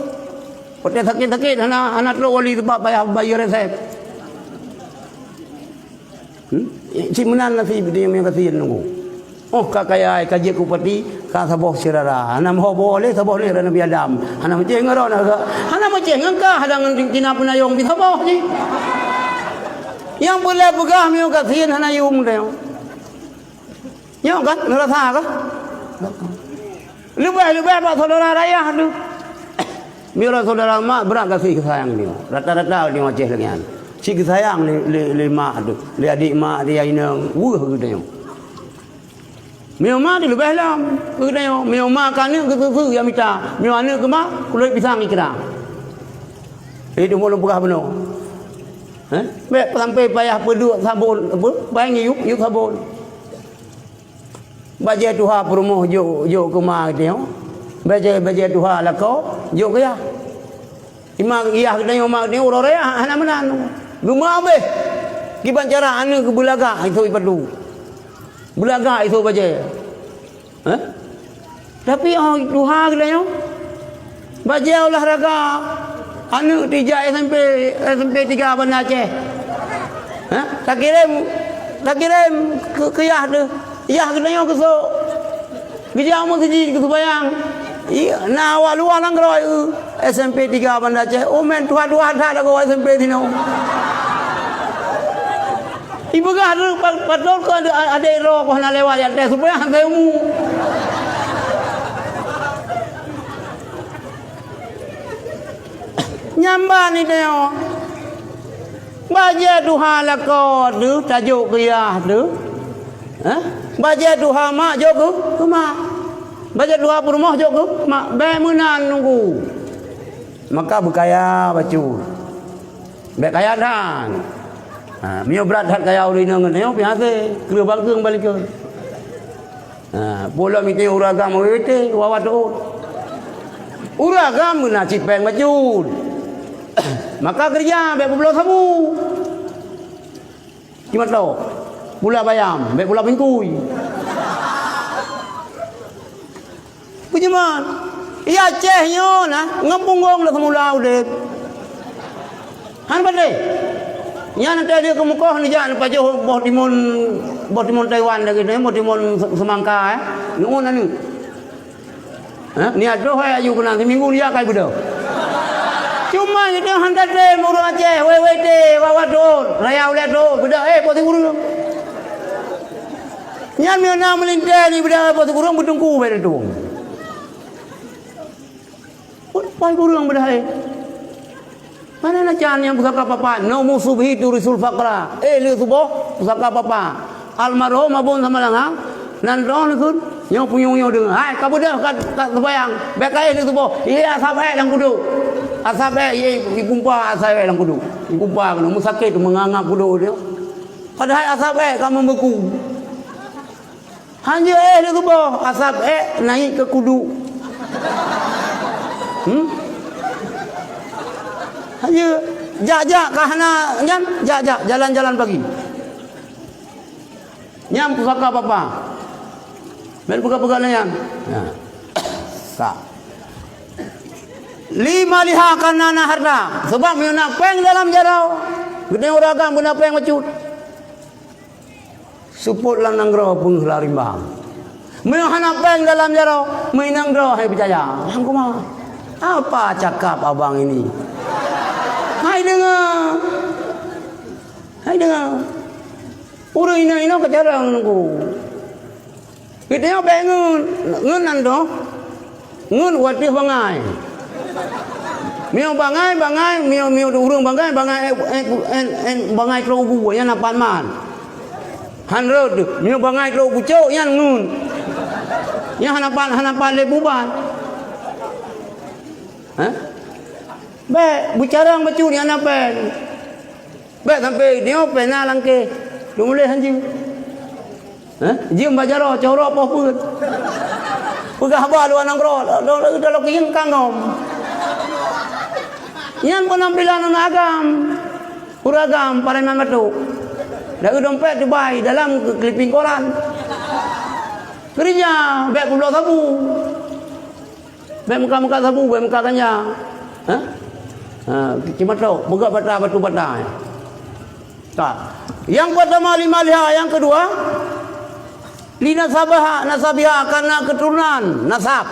Watèe sakét-sakét hana, hana trok wali teumpat payah bayeue resep. Hmm? Cit meunan nasib di nyang gasien nunggu. Oh, ka kaya, ka jeuet keu bupati, ka saboh syedara. Hana meuho boh lé saboh lé Nabi Adam. Hana meucéh ngon droe na, hana meucéh ngon kah, hana ngon tina peunayong pih saboh jih. Nyang peureulèe peugah meunyoe gasien hana yum teuh. Nyoe kan, neurasa kah? Leubeh-leubeh bak syedara rayah tu. Meunyoe syedara mak brat gaséh geusayang nyoe. Rata-rata di Aceh lagèe nyan. Cit geusayang lé, lé, lé mak tu, lé adék mak, lé inong, weueh geutanyoe. Meunyoe mak tu leubeh lom geutanyoe. Meunyoe mak keu aneuk geusu-su ya mita. Meunyoe aneuk keu mak, kulét pisang ikra. Itu ulôn peugah bunoe. Heh? Bèk sampai payah peuduek sabon, apa? Bayang yub, yub sabon. Bajèe tuha peurumoh jok, jok keu ma geutanyoe. Bajèe, bajèe tuha lakoe jok keu yah. Ima yah geutanyoe, ma geutanyoe uroe raya hana meunan. Geumeuabéh. Kiban cara aneuk geubeulagak itu ipadu. Beulagak itu bajèe. Hah? Tapi oh tuha geutanyoe. Bajèe olahraga. Aneuk tijak S M P, S M P tiga Banda Aceh. Ha? Takirém, takirém keu, keu yah teuh. Yah geutanyoe keusok. Geujak meuseujid keu seumayang. Iya, na awak luwa nanggroe, eu, S M P tiga Banda Aceh. Oh, mén tuha-tuha that lagoe S M P sinoe. Ipeugah lé pa-, patôt keu adé-, adék droe keu hana lewat jak tes supaya hana umu. Nyan ban itanyoe. Bajèe tuha lakoe teuh tajok keu yah teuh. Hah? Bajèe tuha mak jok keu, keu mak. Bajèe tuha peurumoh jok keu mak. Bèk meunan nunggu. Maka beukaya bacut. Bèk kaya that. Ha, meunyoe brat that kaya ureueng inong ngon nyoe, pih hasé, kreueh bangkeung bak likot. Ha, peue lom item ureueng agam W W T, wawa teuôt. Ureueng agam beuna cit péng bacut. Maka keureuja bék peubloe sabu. Cuma tok. Pula bayam, bék pula bingkui. Peue jeuet? Di Aceh nyoe na, ngon punggong dah semula udép. Han patéh. Nyan teuh dia keumukoh neujak neupajoh boh timun, boh timun Taiwan lagèe nyan, boh timun se-, semangka, eh. Nu'un aneuk. Ha? Niat troh hai aju keunan, siminggu neujak kai beudôh. Cuma geutanyoe han tatem ureueng Aceh, W W T, wawa teuôt, raya ulèe teuôt, beudôh, eh, po sikureueng. Nyan meunyoe na meulintèe ni beudôh, eh, po sikureueng, beuteungku bèk teuôt. Pai gureueng beudahé. Mana na can nyang pusaka papa? Naumu subhi turisul faqra. Eh, lheueh suboh, pusaka papa. Almarhum Abon Samalanga, nan droe neukheun, nyoe punyueng nyoe deungoe. Hai, ka beudôh ka, ka seumayang. Bèk ka éh lheueh suboh. Ié asab ék lam kuduk. Asab ék, ié, ipumpa asab ék lam kuduk. Ipumpa keunoe, meusakét meungangap kuduk nyoe. Padahai asab ék ka meubeuku. Hanjeuet éh lé geuboh, asab ék naik keu kudu. Hmm? Hanjeuet. Jak-jak ka hana nyan, jak-jak, jalan-jalan pagi. Nyan pusaka papa. Bèk peugah-peugah lé nyan. Nah. Sa. Lima liha kana na harta. Sebab meunyoe na péng dalam jaroe, geutanyoe ureueng agam beuna péng bacut. Seupôt lam nanggroe peungeuh lam rimbang. Meunyoe hana péng dalam jaroe, meuinong droe hai peucaya. Nyang kumaha? Apa cakap abang ini? Hai deungoe. Hai deungoe. Ureueng inong-inong ka carông nunggu. Geutanyoe bèk ngeun, ngeun nan doh. Ngeun u ateueh bangai. Meunyoe bangai, bangai, meunyoe, meunyoe ureueng bangai, bangai, eh, eh, eh, eh, bangai trok u bu, nyan na pat mat. Han rhot, meunyoe bangai trok u pucôk, nyan ngeun. Nyan hana pat, hana pat lé buban. Hah? Bèk, beucarông bacut nyan na péng. Bèk sampoe nyoe pena langkée. Teumuléh hanjeuet. Hah? Jeuem bak jaroe, corok poh peuet. Peugah haba luwa nanggroe, lôn, lôn, lôn, lôn keuyeuen kangom. Nyan peunampilan aneuk agam. Ureueng agam, pareman batuk. Dari dompet teubai, dalam keu-, keuliping koran. Keureuja, bèk peubloe sabu. Bèk meukat-meukat sabu, bèk meukat ganja. Hah? Ha, cuma tok, peugöt bata, batu bata. Ka. Nyang peurtama lima liha, nyang keudua, li nasabaha, nasabiha, karena keturunan, nasab.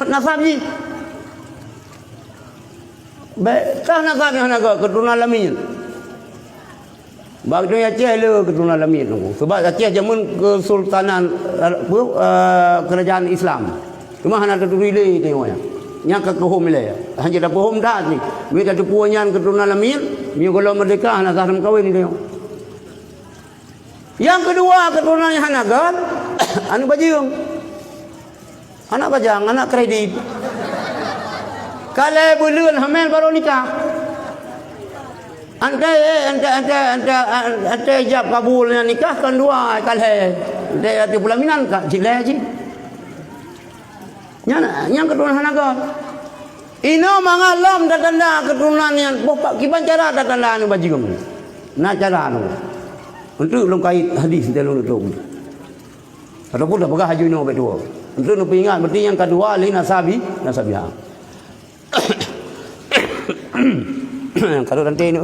Nasab jih. Bèk, tah nasab nyang hana göt, keturunan Lamiet. Bak donya Aceh le keturunan Lamiet tu. Sebab Aceh jameun kesultanan, eh, apa, eh, kerajaan Islam. Cuma hana taturi lé tanyoe nyan. Nyan ka keuhom ilèe. Hana tapeuhom that ni. Meunyo tateupeue nyan keturunan Lamiet, meunyo gohlom meurdeka hana sah tameukawen tanyoe. Nyang keudua, keturunan nyang hana göt, aneuk bajeueng. Anak bajang, anak kredit. Ka lhèe buleuen hamil baru nikah. Antée, eh, antée, antée, antée, antée ijab kabul nyan nikah kon dua, ka lhèe. Antée ateueh peulaminan ka jilhèe jih. Nyan, nyang keturunan hana göt. Inoe mangat lom tatanda keturunan nyan. Boh pa-, kiban cara tatanda aneuk bajeueng. Na cara nyoe. Eunteuk lôn kait hadis teuh lôn tueng. Ataupun tapeugah laju inoe bèk tuwoe. Eunteuk neupeuingat, berarti nyang keudua lé nasabi, nasabiha. Kalau nanti ni.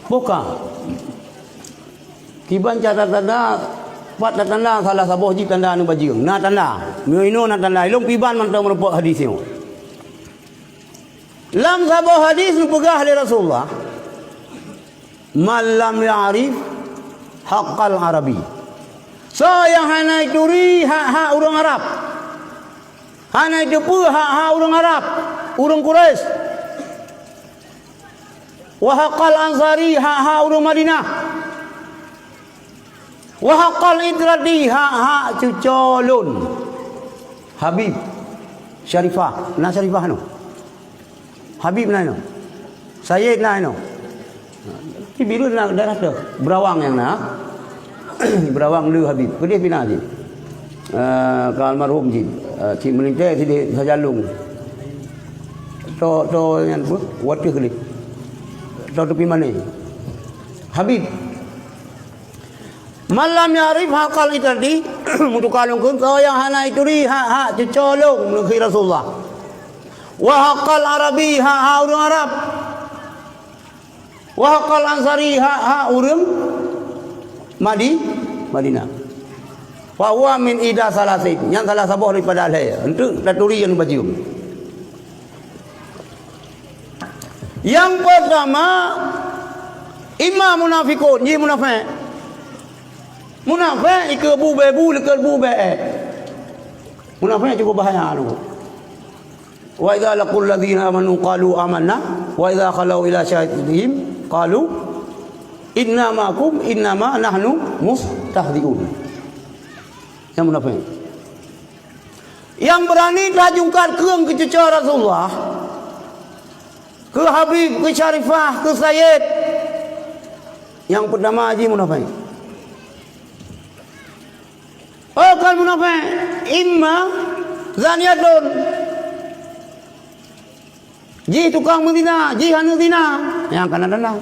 Buka. Kiban cara tanda, pat tatanda salah saboh jih tanda aneuk bajeueng. Na tanda. Meunyoe inoe na tanda. Ilôn piban mantong meurumpok hadis nyoe. Lam saboh hadis neupeugah lé Rasulullah, "Man lam ya'rif haqqal Arabi." Soe nyang hana ituri hak-hak ureueng Arab. Hana iteupeue hak-hak ureueng Arab, ureueng Quraisy. Wa haqqal Ansari, hak-hak ureueng Madinah. Wa haqqal itrati, hak-hak cuco lôn. Habib Syarifah, na Syarifah nyoe? Habib na nyoe? Sayed na inoe. Di Bireuen na daerah teuh. Beurawang nyang na. Beurawang le Habib. Keudeh pih na jih. Eh, ka almarhum jih. Eh, cit meulintèe sideh sajalong. To, to nyan peue? Watèe keudeh. To teupie mané. Habib. Man lam ya'rif haqqal itrati, meutuka lôn kheun, soe nyang hana ituri hak-hak cuco lôn, neukheun Rasulullah. Wa haqqal arabi, hak-hak ureueng Arab. Wa haqqal ansari, hak-hak ureueng Madi-, Madinah. Fa huwa min ihda salasin, nyan salah saboh daripada lhèe. Enteuk taturi nyang bajeueng. Nyang peurtama, imma munafiqun, jih munafék. Munafék ikeue bu bèe bu, likeue bu bèe èk. Munafék cukup bahaya tu. Wa idza laqul ladzina amanu qalu amanna, wa idza khalau ila syayatinihim qalu inna ma'akum innama nahnu mustahzi'un. Nyang munafék. Nyang beurani tajungkat keueng keu cuco Rasulullah, keu Habib, keu Syarifah, keu Sayed. Nyang peurtama jih munafék. Oh, kon munafék, imma zaniyatun. Jih tukang meuzina, jih aneuk zina. Nyang kana tanda.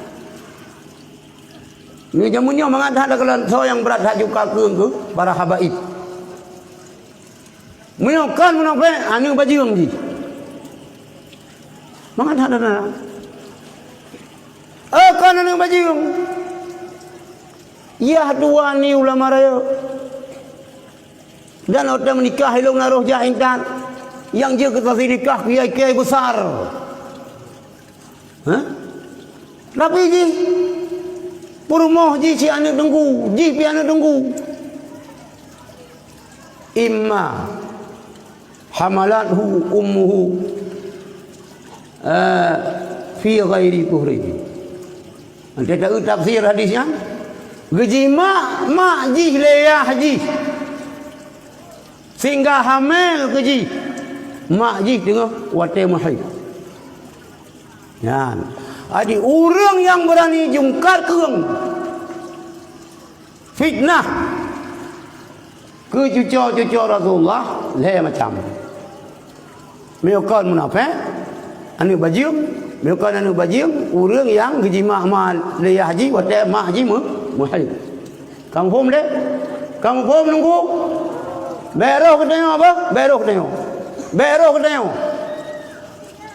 Nyoe jameun nyoe mangat that takalon soe nyang brat that jungkat keueng keu para habaib. Meunyoe kon munafék, aneuk bajeueng jih. Mangat that tanda. Eh, kon aneuk bajeueng. Yah dua ni ulama rayeuk. Dan watèe meunikah ilôn na roh jak intat. Nyang jeuet keu saksi nikah kiai-kiai besar. Hah? Tapi jih peurumoh jih cit aneuk teungku, jih pih aneuk teungku. Imma hamalathu ummuhu, eh, fi ghairi tuhri. Watèe taeu tafsir hadis nyan, geujimak mak jih lé yah jih, sehingga hamil keu jih, mak jih teungoh watèe meuhaid. Nyan, jadi ureueng nyang beurani jungkat keueng fitnah keu cuco-cuco Rasulullah lhèe macam. Meunyoe kon munafék, aneuk bajeueng, meunyoe kon aneuk bajeueng, ureueng nyang geujimak ma lé yah jih watèe mak jih meu-, meuhaid. Ka muphom deh? Ka muphom teungku? Bèk roh geutanyoe bah, bèk roh geutanyoe. Bèk roh geutanyoe.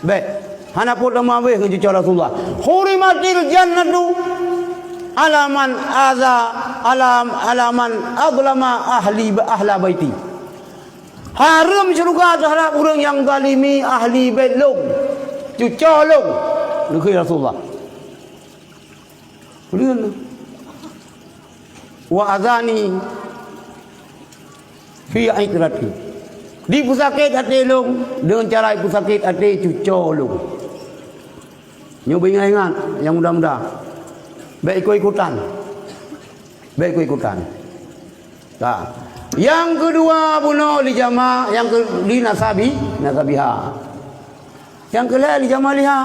Bèk. Hana peue tameuabéh ngon cuco Rasulullah. Hurimatil jannatu ala man adza, ala, ala man azlama ahli, ahla baiti. Hareuem syeuruga teuhadap ureueng nyang zalimi ahli bèt lôn, cuco lôn, neukheun Rasulullah. Ulôn. Wa azani fi itrati. Dipeusakét até lôn deungon cara ipeusakét até cuco lôn. Nyoe beuingat-ingat nyang muda-muda. Bèk ikut-ikutan. Bèk ikut-ikutan. Ka. Nyang keudua bunoe li jama, nyang keu-, li nasabi, nasabiha. Nyang keulhèe li jamaliha.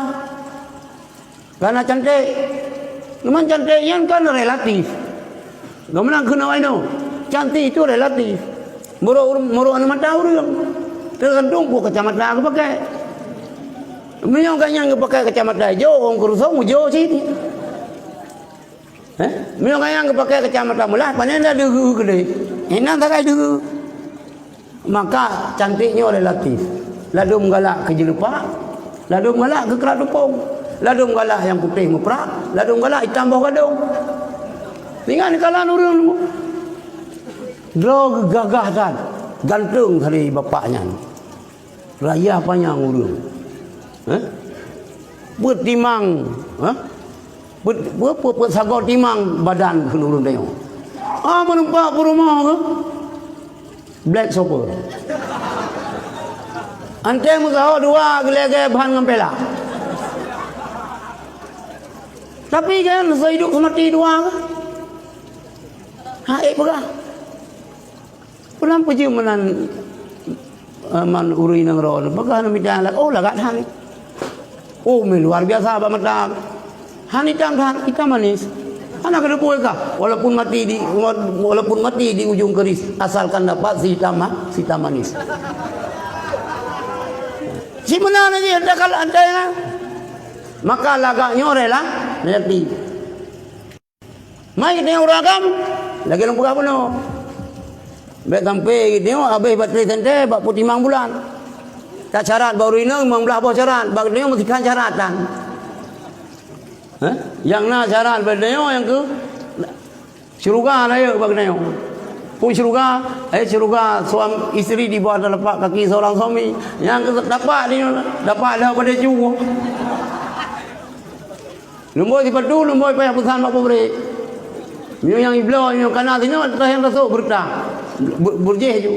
Karena cantik. Memang cantik nyan kan relatif. Geumeunang keunoe inoe. Cantik itu relatif. Meurok, meurok aneuk mata ureueng. Teugantung peue kacamata geupakai. Meunyoe gobnyan geupakai kacamata ijo, ureueng keurusong ujo cit. Eh? Meunyoe gobnyan geupakai kacamata meulah, pané na deuheue keudeh. Inan sagai deuheue. Maka cantik nyoe relatif. Ladôm galak keu jeuleupak, ladôm galak keu krak tupông, ladôm galak nyang putéh meuprak, ladôm galak itam boh gadông. Ingat neukalon ureueng nyoe. Droe geuh gagah that, ganteng sabe bapak nyan. Raya panyang ureueng. Heh? Peuet timang, heh? Peuet, peuet, peuet, peuet sagoe timang badan kheun ureueng tanyoe. Ah, meureumpok peurumoh keuh. Black Super. Anté meusaho dua geulegée ban ngon pela. Tapi kan seuhidup seumati dua keuh. Ha, ék peugah. Pulang peujeuet meunan, eh, man ureueng inong droe, peugah namiet lagak, oh, lagak that. Oh, meuh luar biasa bak mata. Han itam that, itam manis. Hana keudeuh peue kah? Walaupun mati di, walaupun mati di ujung keris, asalkan dapat si hitam ma-, si hitam manis. Si meunan lagèe takal antai na. Maka lagak nyoe rela, reti. Mai geutanyoe ureueng agam, lagèe lôn peugah bunoe. Bèk sampai geutanyoe habéh baterai senter bak peutimang bulan. Ka syarat bak ureueng inong limong blaih boh syarat, bak geutanyoe meusikan syarat tan. Hah? Nyang na syarat bak geutanyoe nyang keu syeuruga rayeuk bak geutanyoe. Peue syeuruga, eh, syeuruga suam-, istri di bawah telapak kaki seorang suami. Nyang keu dapat di, dapat dah pada jauh. Lumbôi sipatu, lumbôi payah peusan bak pabrik. Meunyoe nyang ibloe, meunyoe kana sinoe, teuh nyang tasôk beureuta. Be-, beurjéh ju.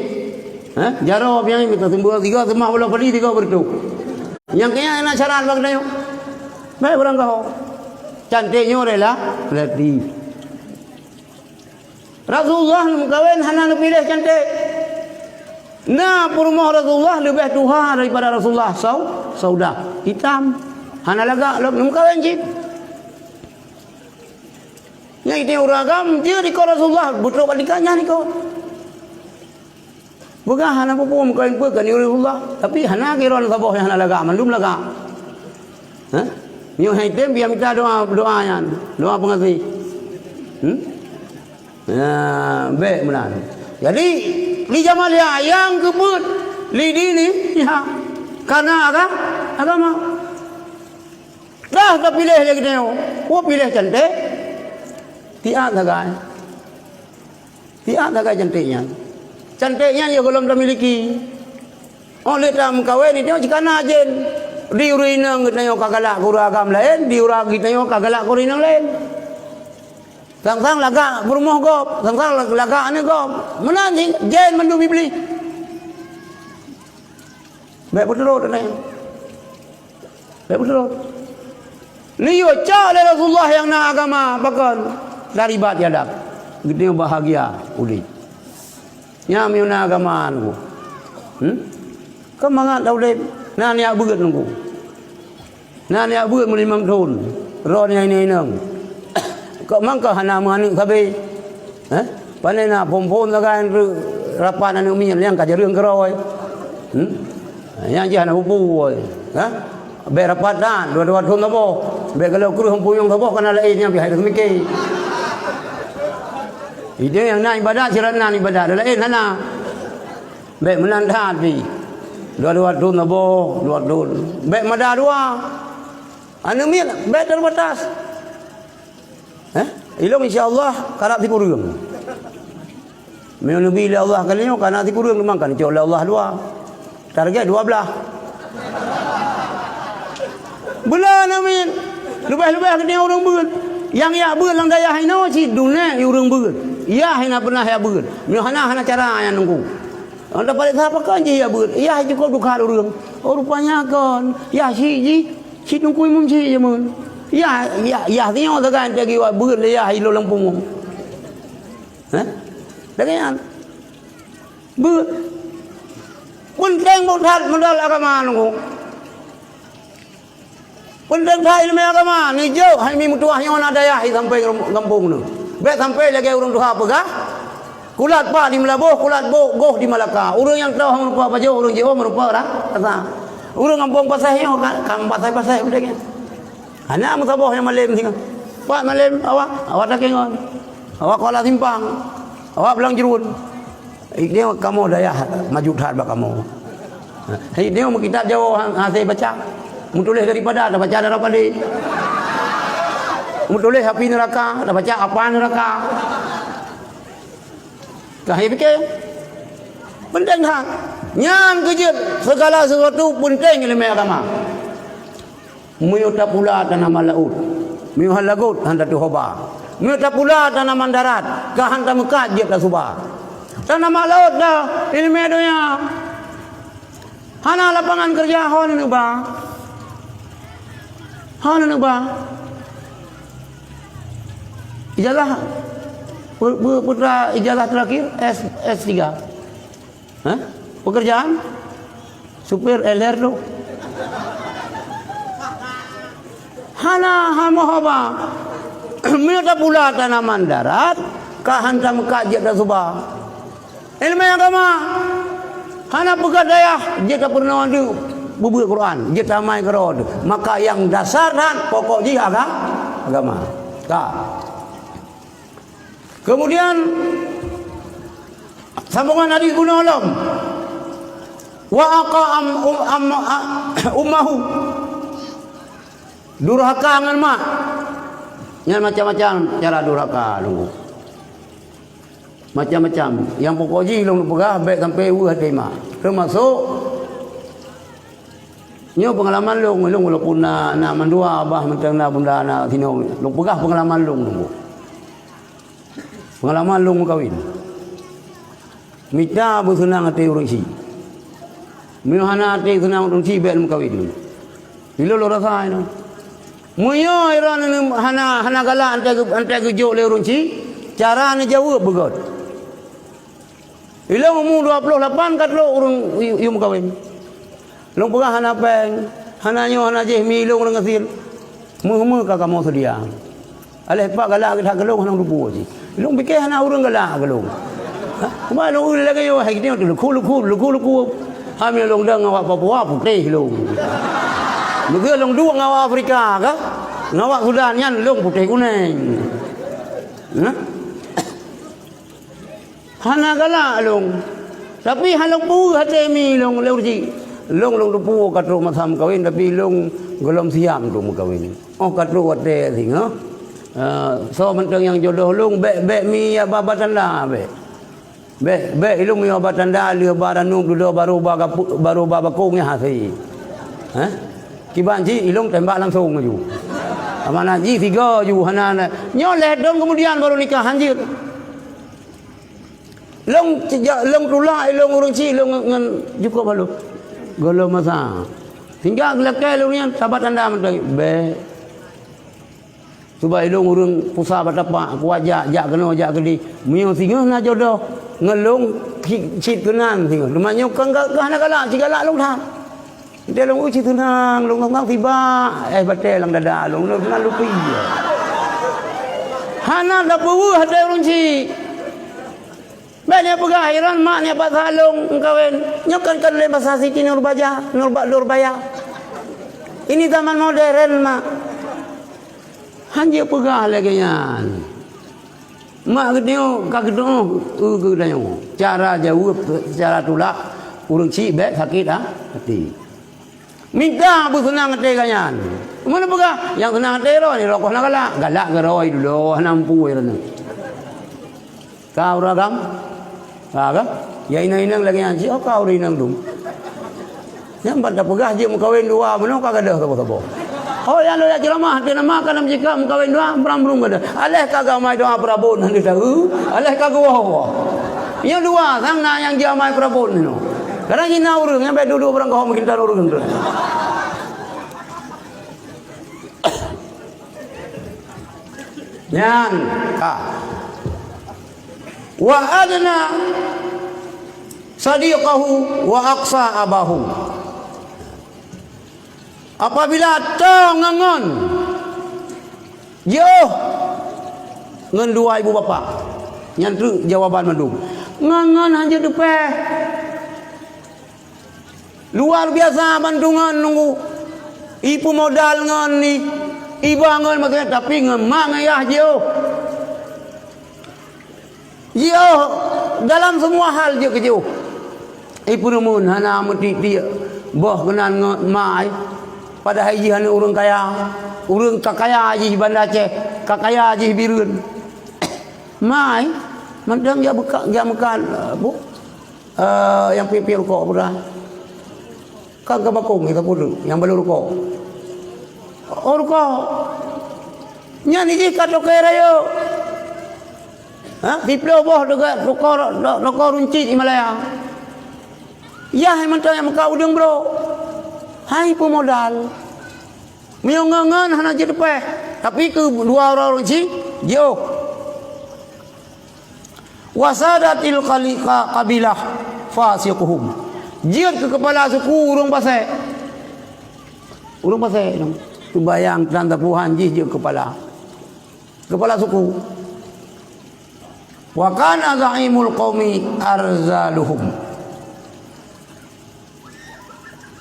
Hah? Jaroe piang mita seumbua tiga, seumah baloh padi tiga beureutoh. Nyang keu nyan na syarat bak geutanyoe. Bèk beurangkaho. Canték nyoe rela, reti. Rasulullah neumeukawen hana neupiléh canték. Na peurumoh Rasulullah leubeh tuha daripada Rasulullah, Sau-, Saudah, itam. Hana lagak lom neumeukawen cit. Nyan itu ureueng agam, jeuet ikot Rasulullah, beutôi bak tingkat nyan ikot. Peugah hana peue-peue meukawen peue kan ureueng Rasulullah, tapi hana keudroe saboh nyang hana lagak, mandum lagak. Hah? Nyoe hai tem biar mita doa, doa nyan, doa peungaséh. Hmm? Nah, bèk meunan. Jadi, li jameun lia nyang geubeuet li dini, ya, karena aga-, agama. Dah tapiléh lé geutanyoe, peue piléh canték? Tiat sagai. Tiat sagai canték nyan. Canték nyan ya gohlom tamiliki. Oh, lé tameukawen, geutanyoe cikana jén. Di ureueng inong geutanyoe ka galak keu ureueng agam laén, di ureueng geutanyoe ka galak keu ureueng inong laén. Sang-sang lagak peurumoh gob, sang-sang lagak aneuk gob. Meunan jih, jén mandum Iblih. Bèk peuturot, aneuk. Bèk peuturot. Liyue cok lé Rasulullah nyang na agama, pakon? Dari bat yadab. Geutanyoe bahagia udép. Nyan meunyoe na agama, Teungku. Hmm? Keu mangat taudép, na neujak beuet, Teungku. Na neujak beuet meulimong thon, droeneuh inong-inong. Kok mangka hana meuaneuk sabe? Hah? Pane na phon-phon sagai rapat aneuk miet nyang ka jareueng keudroe. Hmm? Nyang jih hana peue-peue. Hah? Bèk rapat that, dua-dua thon saboh. Bèk galak kreueh punyueng saboh kana laén nyang pih hai teumike. Idéh nyang na ibadat, sirat na ibadat, laén hana. Bèk meunan that pih. Dua-dua thon saboh, dua thon. Bèk mada dua. Aneuk miet bèk teubatas. Eh? Ilôn insya Allah karab sikureueng. Meunyoe neubi lé Allah kali nyoe kana sikureueng teuma kan cok lé Allah dua. Target dua blaih. Bela aneuk miet. Leubeh-leubeh geutanyoe ureueng beuet. Nyang jak beuet lam dayah inoe cit dunek ureueng beuet. Yah hana peunah jak beuet. Meunyoe hana, hana cara nyan Teungku. Anda paléksa pakon jih jak beuet. Yah cukôp dukha ureueng. Oh, rupanya kon. Yah syiek jih. Syiek Teungku Imum syiek jameun. Yah, yah, yah nyoe sagai teugiwa beuet lé yah ilôn lam punggong. Hah? Lagèe nyan. Beuet. Peunteng buet that modal agama Teungku. Peunteng that ileumèe agama, neujok hai mi meutuah nyoe na dayah sampai gampông nyoe. Bèk sampai lagèe ureueng tuha peugah, kulat pak di Meulaboh, kulat bo-, goh di Malaka. Ureueng nyang toh meurupa pajoh, ureueng jiôh meurupa ra-, rasa. Ureueng gampông Pasai nyoe ka, ka Pasai-Pasai udeb nyan. Hana meusaboh nyang malém singoh. Pak malém, awak, awak Takengon. Awak Kuala Simpang. Awak Blang Jruen. Idéh kamoe dayah maju that bak kamoe. Idéh meukitab Jawoe ha-, hase baca. Meutuléh daripada, tabaca dara padé. Meutuléh api neuraka, tabaca apa neuraka. Ka hai pike. Peunteng that. Nyan keuh jeuet, segala sesuatu peunteng ileumèe agama. Meunyoe tapula tanaman laôt, meunyoe han lagot han tatuho ba. Meunyoe tapula tanaman darat, ka han tameukat jeuet tasuba. Tanaman laôt dah ileumèe donya. Hana lapangan keureuja, ho neuba. Ho neuba. Ijazah, pu-, pu-, putra ijazah terakhir S, S tiga. Hah? Pekerjaan? Supir L R tu. Hana hamo haba. Meunyoe tapula tanaman darat, ka hantam kat jeuet tasuba. Ileumèe agama hana peugah dayah jeuet tapeurunoe deuek beubeue Quran, jeuet tamai keudroe. Maka nyang dasar that pokok jih aga-, agama. Ka. Kemudian sambungan hadis bunoe lom. Wa aqa am, um, am, a, ummahu. Durhaka ngon mak. Nyan macam-macam cara durhaka lôn. Macam-macam. Nyang pokok jih lôn peugah bèk sampai weueh até mak. Teumasok nyoe peungalaman lôn, lôn walaupun na, na mandua babah mantong na bunda na sinong. Lôn peugah peungalaman lôn nunggu. Peungalaman lôn meukawen. Mita beuseunang até ureueng chik. Meunyoe hana até seunang ureueng chik, bèk meukawen. Ilôn lôn rasa nyoe. Meunyoe droeneuh hana, hana galak anté geu-, anté geujok lé ureueng chik, cara neujaweueb beugöt. Ilôn umu dua ploh lapan ka trok ureueng yue, yue meukawen. Lôn peugah hana péng, hana nyoe, hana jéh, mi ilôn ureueng asil. Meuh-meuh ka kamoe seudia. Aléh pat galak that keu lôn hana teupeue cit. Lôn piké hana ureueng galak keu lôn. Ha? Cuma lôn lagèe nyoe, hai geutanyoe leuku-leuku, leuku-leuku. Hami lôn dong awak Papua putéh lôn. Meuseu lôn duek ngon awak Afrika ka, ngon awak Sudan nyan lôn putéh kunéng. Nah. Hana galak lôn. Tapi hana lôn peue até mi lôn lé ureueng chik. Lôn, lôn teupeue ka trok masa meukawen, tapi lôn gohlom siap untuk meukawen. Óh ka trok watèe singoh, eh, soe mantong nyang jodoh lôn, bèk, bèk mi ya ba, ba tanda, bèk. Bèk, bèk ilôn mi ya ba tanda, lheueh ba ranub dudoe, barô ba gapu-, barô ba bakong nyan hasé. Hah? Kiban cit ilôn tembak langsung laju. Amanah jih tiga ju hana, hana. Nyoe lhèe thôn keumudian barô nikah, hanjeuet. Lôn sejak lôn tulak ilôn ureueng chik lôn ngon, ngon jukôb halôh. Gohlom masa. Sehingga geulakèe lôn nyan sabat tanda mantong. Bèk. Cuba ilôn ureueng pusat bak tapak, kuat jak, jak keunoe, jak keudéh. Meunyoe singoh na jodoh ngon lôn, cit, cit keunan singoh. Teuma nyoe kan ka, ka hana galak, cit galak lôn that. Deh lôn, "Ui, cit teunang, lôn ngang-ngang sibak." Eh, batèe lam dada lôn, lôn teunang lupi. Hana tapeuweueh até ureueng chik. Bèk neupeugah, "Iran mak neupeugah lôn meukawen." Nyoe kan, kan lé basa Siti Nurbaya, Nurba-, Nurbaya. Ini zaman modern, mak. Hanjeuet peugah lagèe nyan. Mak geutanyoe ka geutu'oh, eu, geutanyoe. Cara jaweueb, cara tulak, ureueng chik bèk sakét, ha, até. Mita beuseunang até geuh nyan. Meunyoe peugah, nyang seunang até droe, nyoe rukôh na galak. Galak keu droe dudoe, hana mampu droeneuh. Ka ureueng agam? Ka, ka? Ya inong-inong lagèe nyan, cit, oh, ka ureueng inong dum. Nyan ban tapeugah jeuet meukawen dua, bunoe ka gadôh saboh-saboh. Oh, nyang lôn jak ceuramah, até nama ka nam jika meukawen dua, bram-brum gadôh. Aléh ka geuamai doa peurabot hana tau, aléh ka geuwoe-woe. Nyoe dua sang na nyang jiamai peurabot nyoe. Kadang jih na ureueng nyang bèk duek-duek barang keuhom meukintan ureueng tu. Nyan ka. Wa adna sadiqahu wa aqsa abahu. Apabila toe ngon-ngon jiôh ngon dua ibu bapak, nyan treuk jawaban mandum. Ngon-ngon hanjeuet teupèh. Luar biasa bantuan nunggu. Ipeumodal ngon ni, iba ngon maksudnya, tapi ngon mak ngon yah jiôh. Jiôh dalam semua hal jeuet keu jiôh. Ipeureumeun hana meutiek-tiek boh keunan ngon mak ai. Padahai jih aneuk ureueng kaya. Ureueng ka kaya jih Banda Aceh, ka kaya jih Bireuen. Mak ai, mantong jak beuka-, jak meukat, eh, bu-, Eh, nyang piep-piep rukok peue dah? Kan ka bakong, ka peuduek, nyang balô rukok. Oh, rukok. Nyan jih ka toke rayeuk. Ha? Siplôh boh teuga-, toko, to-, toko runcit di Malaya. Yah mantong nyang meukat udeueng brok. Hai peumodal. Meunyoe ngon-ngon hana jeuet teupèh, tapi keu dua ureueng chik, jiôh. Wasadatil khaliqa qabilah fasiquhum. Jeuet keu keupala suku ureueng Pasè. Ureueng Pasè nyan. Seumayang tan sapeue han jih jeuet keupala. Keupala suku. Wa kana za'imul qaumi arzaluhum.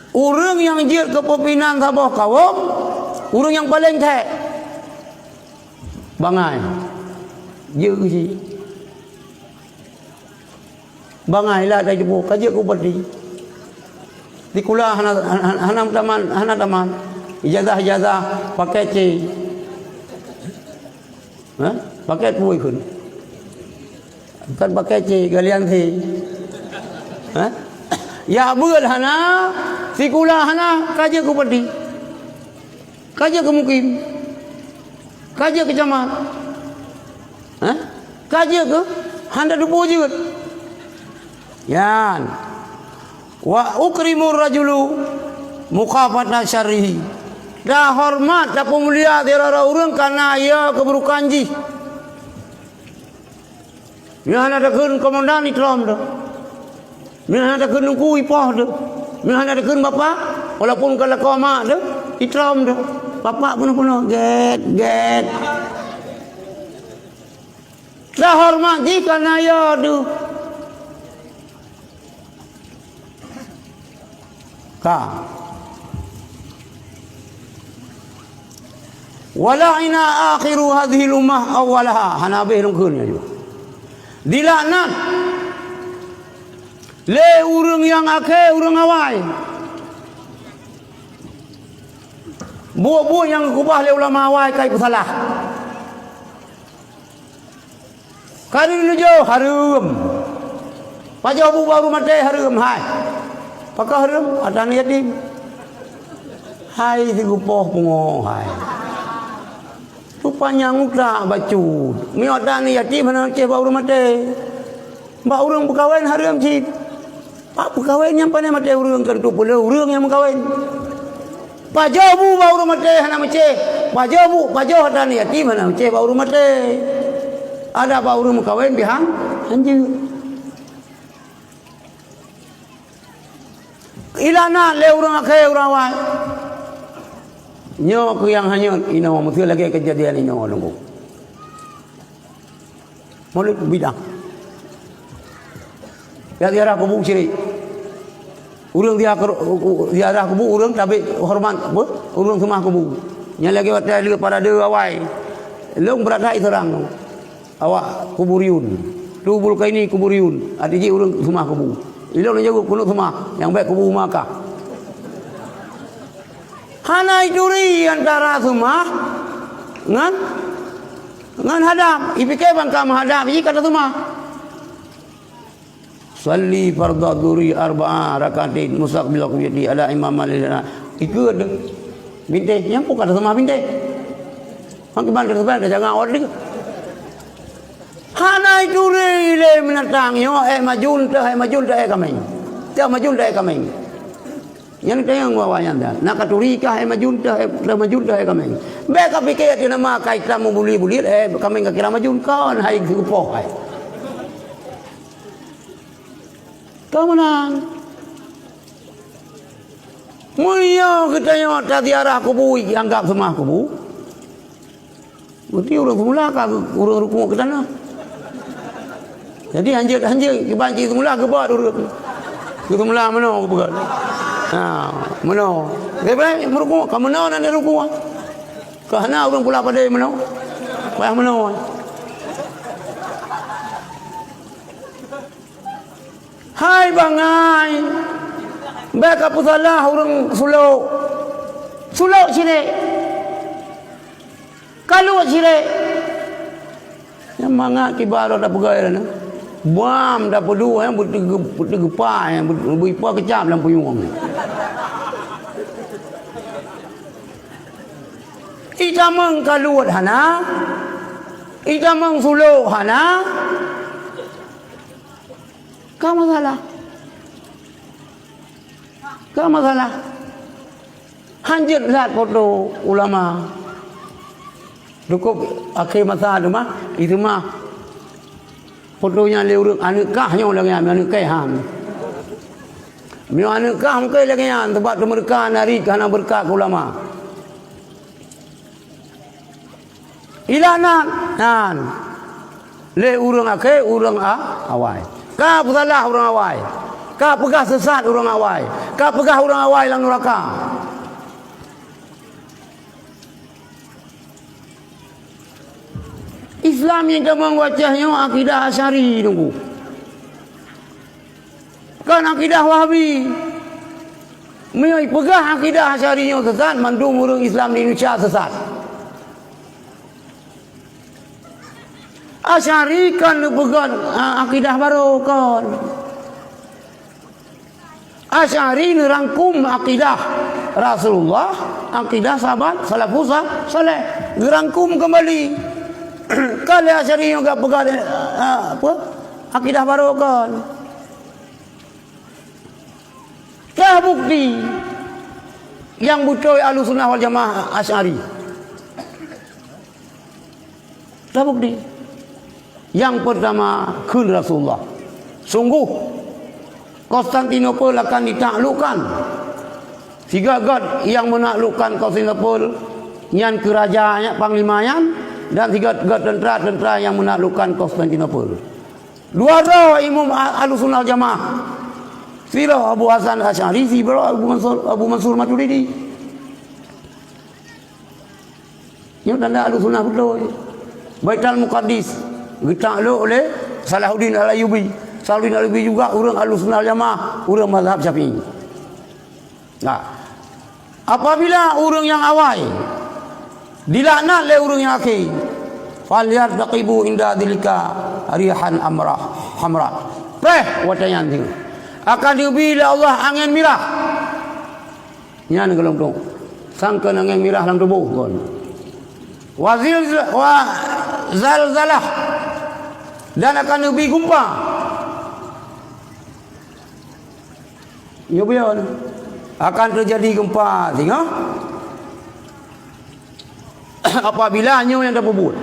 Ureuëng nyang jeuet keu pimpinan saboh kawöm, ureuëng nyang paleng thèk. Bangai. Jeuet keu si. Bangai lah dari jumpa, ka jeuet keu bupati. Sikula hana, hana, hana tamat, hana tamat. Ijazah-ijazah pakai C. Ha? Pakai peue kheun? Bukan pakai C, galian C. Ha? Ya beul hana, sikula hana, ka jeuet keu bupati. Ka jeuet keu mukim. Ka jeuet keu camat. Ha? Ka jeuet keu hana teupeu jeuet. Nyan. Wa ukrimur rajulu mukhafata syarrihi. Tahoreumat, tapeumulia sidroe ureuëng kareuna ya keuburukan jih. Meunyoe hana takheun komandan, itrom teuh. Meunyoe hana takheun teungku, ipoh teuh. Meunyoe hana takheun bapak, walaupun ka lakoe mak teuh, itrom teuh. Bapak peunoh-peunoh, gét, gét. Tahoreumat jih kareuna ya teuh. Ka. Wa la'ina akhiru hadhil ummah awwalaha. Hana habéh lôn kheun nyoe. Dilaknat lé ureuëng nyang akhé ureuëng awai. Buet-buet nyang geukubah lé ulama awai ka ipeusalah. Ka neujoe hareuem. Pajoh bu bak ureuëng maté hareuem, hai. Pakon hareuem? Atra aneuk yatim. Hai, sigopoh pungo, hai. Rupanya utak bacut. Meunyoe atra aneuk yatim hana neucéh bak ureuëng maté. Bak ureuëng peukawen hareuem cit. Bak peukawen nyang pané maté ureuëng, keu teupeu lé ureuëng nyang meukawen. Pajoh bu bak ureuëng maté hana meucéh. Pajoh bu, pajoh atra aneuk yatim hana meucéh bak ureuëng maté. Adak bak ureuëng meukawen pih han, han jeuet. Ilaknat lé ureuëng akhé ureuëng awai. Nyoe keuh nyang hanyut inoe, meuseu lagée keujadian inoe, Teungku. Mulod bid'ah. Ya ziarah kubu syirik. Ureuëng ziarah, ziarah kubu, ureuëng tabek horeumat, apa? Ureuëng seumah kubu. Nyang lagée watée le parade awai. Lôn brat that iseurang awak kuburiyun. Tubul kaini kuburiyun. Arti jih ureuëng seumah kubu. Ilôn jaweueb keuneuk seumah, nyang bék kubu Makkah. Hana ituri antara seumah ngon Ngon hadab, ipike ban ka meuhadab, jih ka taseumah. Salli fardhu dhuhri arba'a rak'atin mustaqbil qiblati ala imam malilana. Ikeu deh. Bintéh, nyang pun ka taseumah bintéh. Hang kiban taseumah, tajangan ot deh. Hana ituri lé binatang nyoe, eh, majun teuh, eh, majun teuh, eh, kaméng. Teuh majun teuh, eh, kaméng. Nyan tanyong bak awak nyan dah. Na katuri kah hai majun teuh, hai, teuh majun teuh hai kaméng. Bék kapike ateueh nama kai Islam meubuliet-buliet, hai kaméng kakira majun kon hai geupoh hai. Ka meunan. Meunyoe geutanyoe taziarah kubu, anggab seumah kubu. Berarti ureuëng seumula ka ureuëng rukuk keu tanoh. Jadi hanjeuet-hanjeuet kiban cit seumula geubot ureuëng. Keu seumula meunoe geupeugah. Ha, meunoe. Leubeh meuruku, ka meunoe nan ruku. Ka hana ureuëng pula padé meunoe. Payah meunoe. Hai bangai, bék kapeusalah ureuëng sulok. Sulok syirik. Kalot syirik. Nyang mangat kiban droe tapeugah nyan. Buam tapeuduek nyan beuteuge-, beuteugepa nyan, beu-, beuipa keucap lam puyueng. Itamong kalot hana, itamong sulok hana. Ka masalah. Ka masalah. Hanjeuet that foto ulama. Cukup akhé masa teuma, iteuma foto nyan lé ureuëng aneuëk kah nyoe lagée nyan, aneuëk kah han. Meunyoe aneuëk kah mungken lagée nyan, sebab teumeureuka nari ka hana beureukat keu ulama. Ilaknat nyan lé ureuëng akhé, ureuëng a-, awai. Ka peusalah ureuëng awai. Ka peugah sesat ureuëng awai. Ka peugah ureuëng awai lam nuraka. Islam nyang tamong wacah nyoe akidah Asy'ari nunggu. Kon akidah Wahabi. Meunyoe peugah akidah Asy'ari nyoe sesat, mandum ureuëng Islam di Indonesia sesat. Asy'ari kon neupeugah, a, akidah barô kon. Asy'ari neurangkum akidah Rasulullah, akidah sahabat salafus sa-, saleh. Geurangkum keumbali. Kon lé Asy'ari nyang ka peugah, a, apa? Akidah barô kon. Teubukti nyang beutôi Ahlussunnah wal Jamaah Asy'ari. Teubukti. Nyang peurtama kheun Rasulullah. Sungguh, Konstantinopel akan ditaklukkan. Sigoe göt nyang meunaklukkan Konstantinopel nyan keu raja nyan, panglima nyan, dan sigoe göt teuntra-teuntra nyang meunaklukkan Konstantinopel. Dua droe imum a-, Ahlussunnah Jamaah. Sidroe Abu Hasan Asy'ari, sidroe Abu Mansur, Abu Mansur Maturidi. Nyoe tanda Ahlussunnah beutôi. Baitul Muqaddis geutaklok lé Salahuddin Al-Ayyubi. Salahuddin Al-Ayyubi juga ureuëng Ahlussunnah Jamaah, ureuëng mazhab Syafi'i. Nah, apabila ureuëng nyang awai dilaknat lé ureuëng nyang akhé, "Falyartaqibu inda dzalika rihan amrah, hamra." Preh watée nyan singoh akan neubi lé Allah angén mirah. Nyan golom tu. Sangkeun angén mirah lam tuboh kon. Wa zilz-, wa zalzalah. Dan akan neubi gumpa. Nyoe buyon. Akan teujadi gumpa singoh. Apabila nyoe nyang tapeubuet.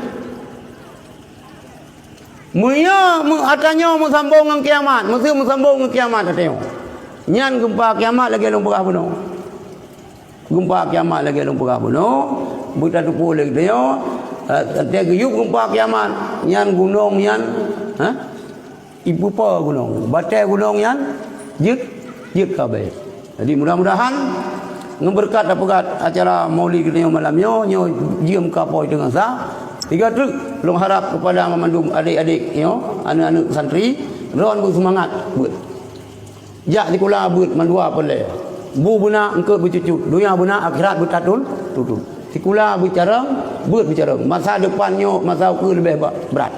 Meunyoe meu-, ata nyoe meusambong ngon kiamat, meuseu meusambong ngon kiamat ata nyoe. Nyan gumpa kiamat lagée lôn peugah bunoe. Gumpa kiamat lagée lôn peugah bunoe, beutateupeue lé geutanyoe, eh, teuntée geuyue gumpa kiamat, nyan gunong nyan, ha? Ipeupo gunong, batée gunong nyan jeuet, jeuet kabeh. Jadi, mudah-mudahan ngon beureukat tapeugah acara Maulid geutanyoe malam nyoe, nyoe jeuem ka poh teungoh sa. Sigoe treuk lôn harab keupada mandum adék-adék nyoe, aneuëk-aneuëk santri, droen beuseumangat beuet. Jak sikula beuet mandua peureulée. Bu beuna eungkôt beucucut, donya beuna akhirat beutatun-, tutun. Sikula beucarông, beuet beucarông. Masa depan nyoe masa ukeue leubeh ba-, brat.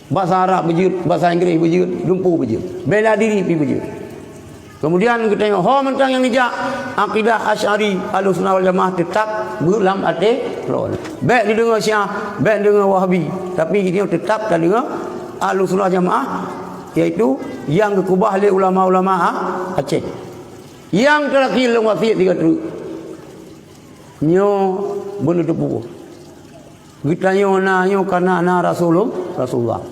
Basa Arab beujeuet, basa Inggréh beujeuet, lumpu beujeuet. Bela diri pih beujeuet. Keumudian geutanyoe ho mantong nyang neujak akidah Asy'ari, Ahlussunnah wal Jamaah teutab beuet lam até droe. Bék neudeungoe Syiah, bék neudeungoe Wahabi, tapi geutanyoe teutab tadeungoe Ahlussunnah Jamaah, yaitu nyang geukeubah lé ulama-ulama A-, Aceh. Nyang teurakhir lôn wasiet sigoe treuk. Nyoe beuneuteupeu. Geutanyoe na nyoe kareuna na Rasulul-, Rasulullah.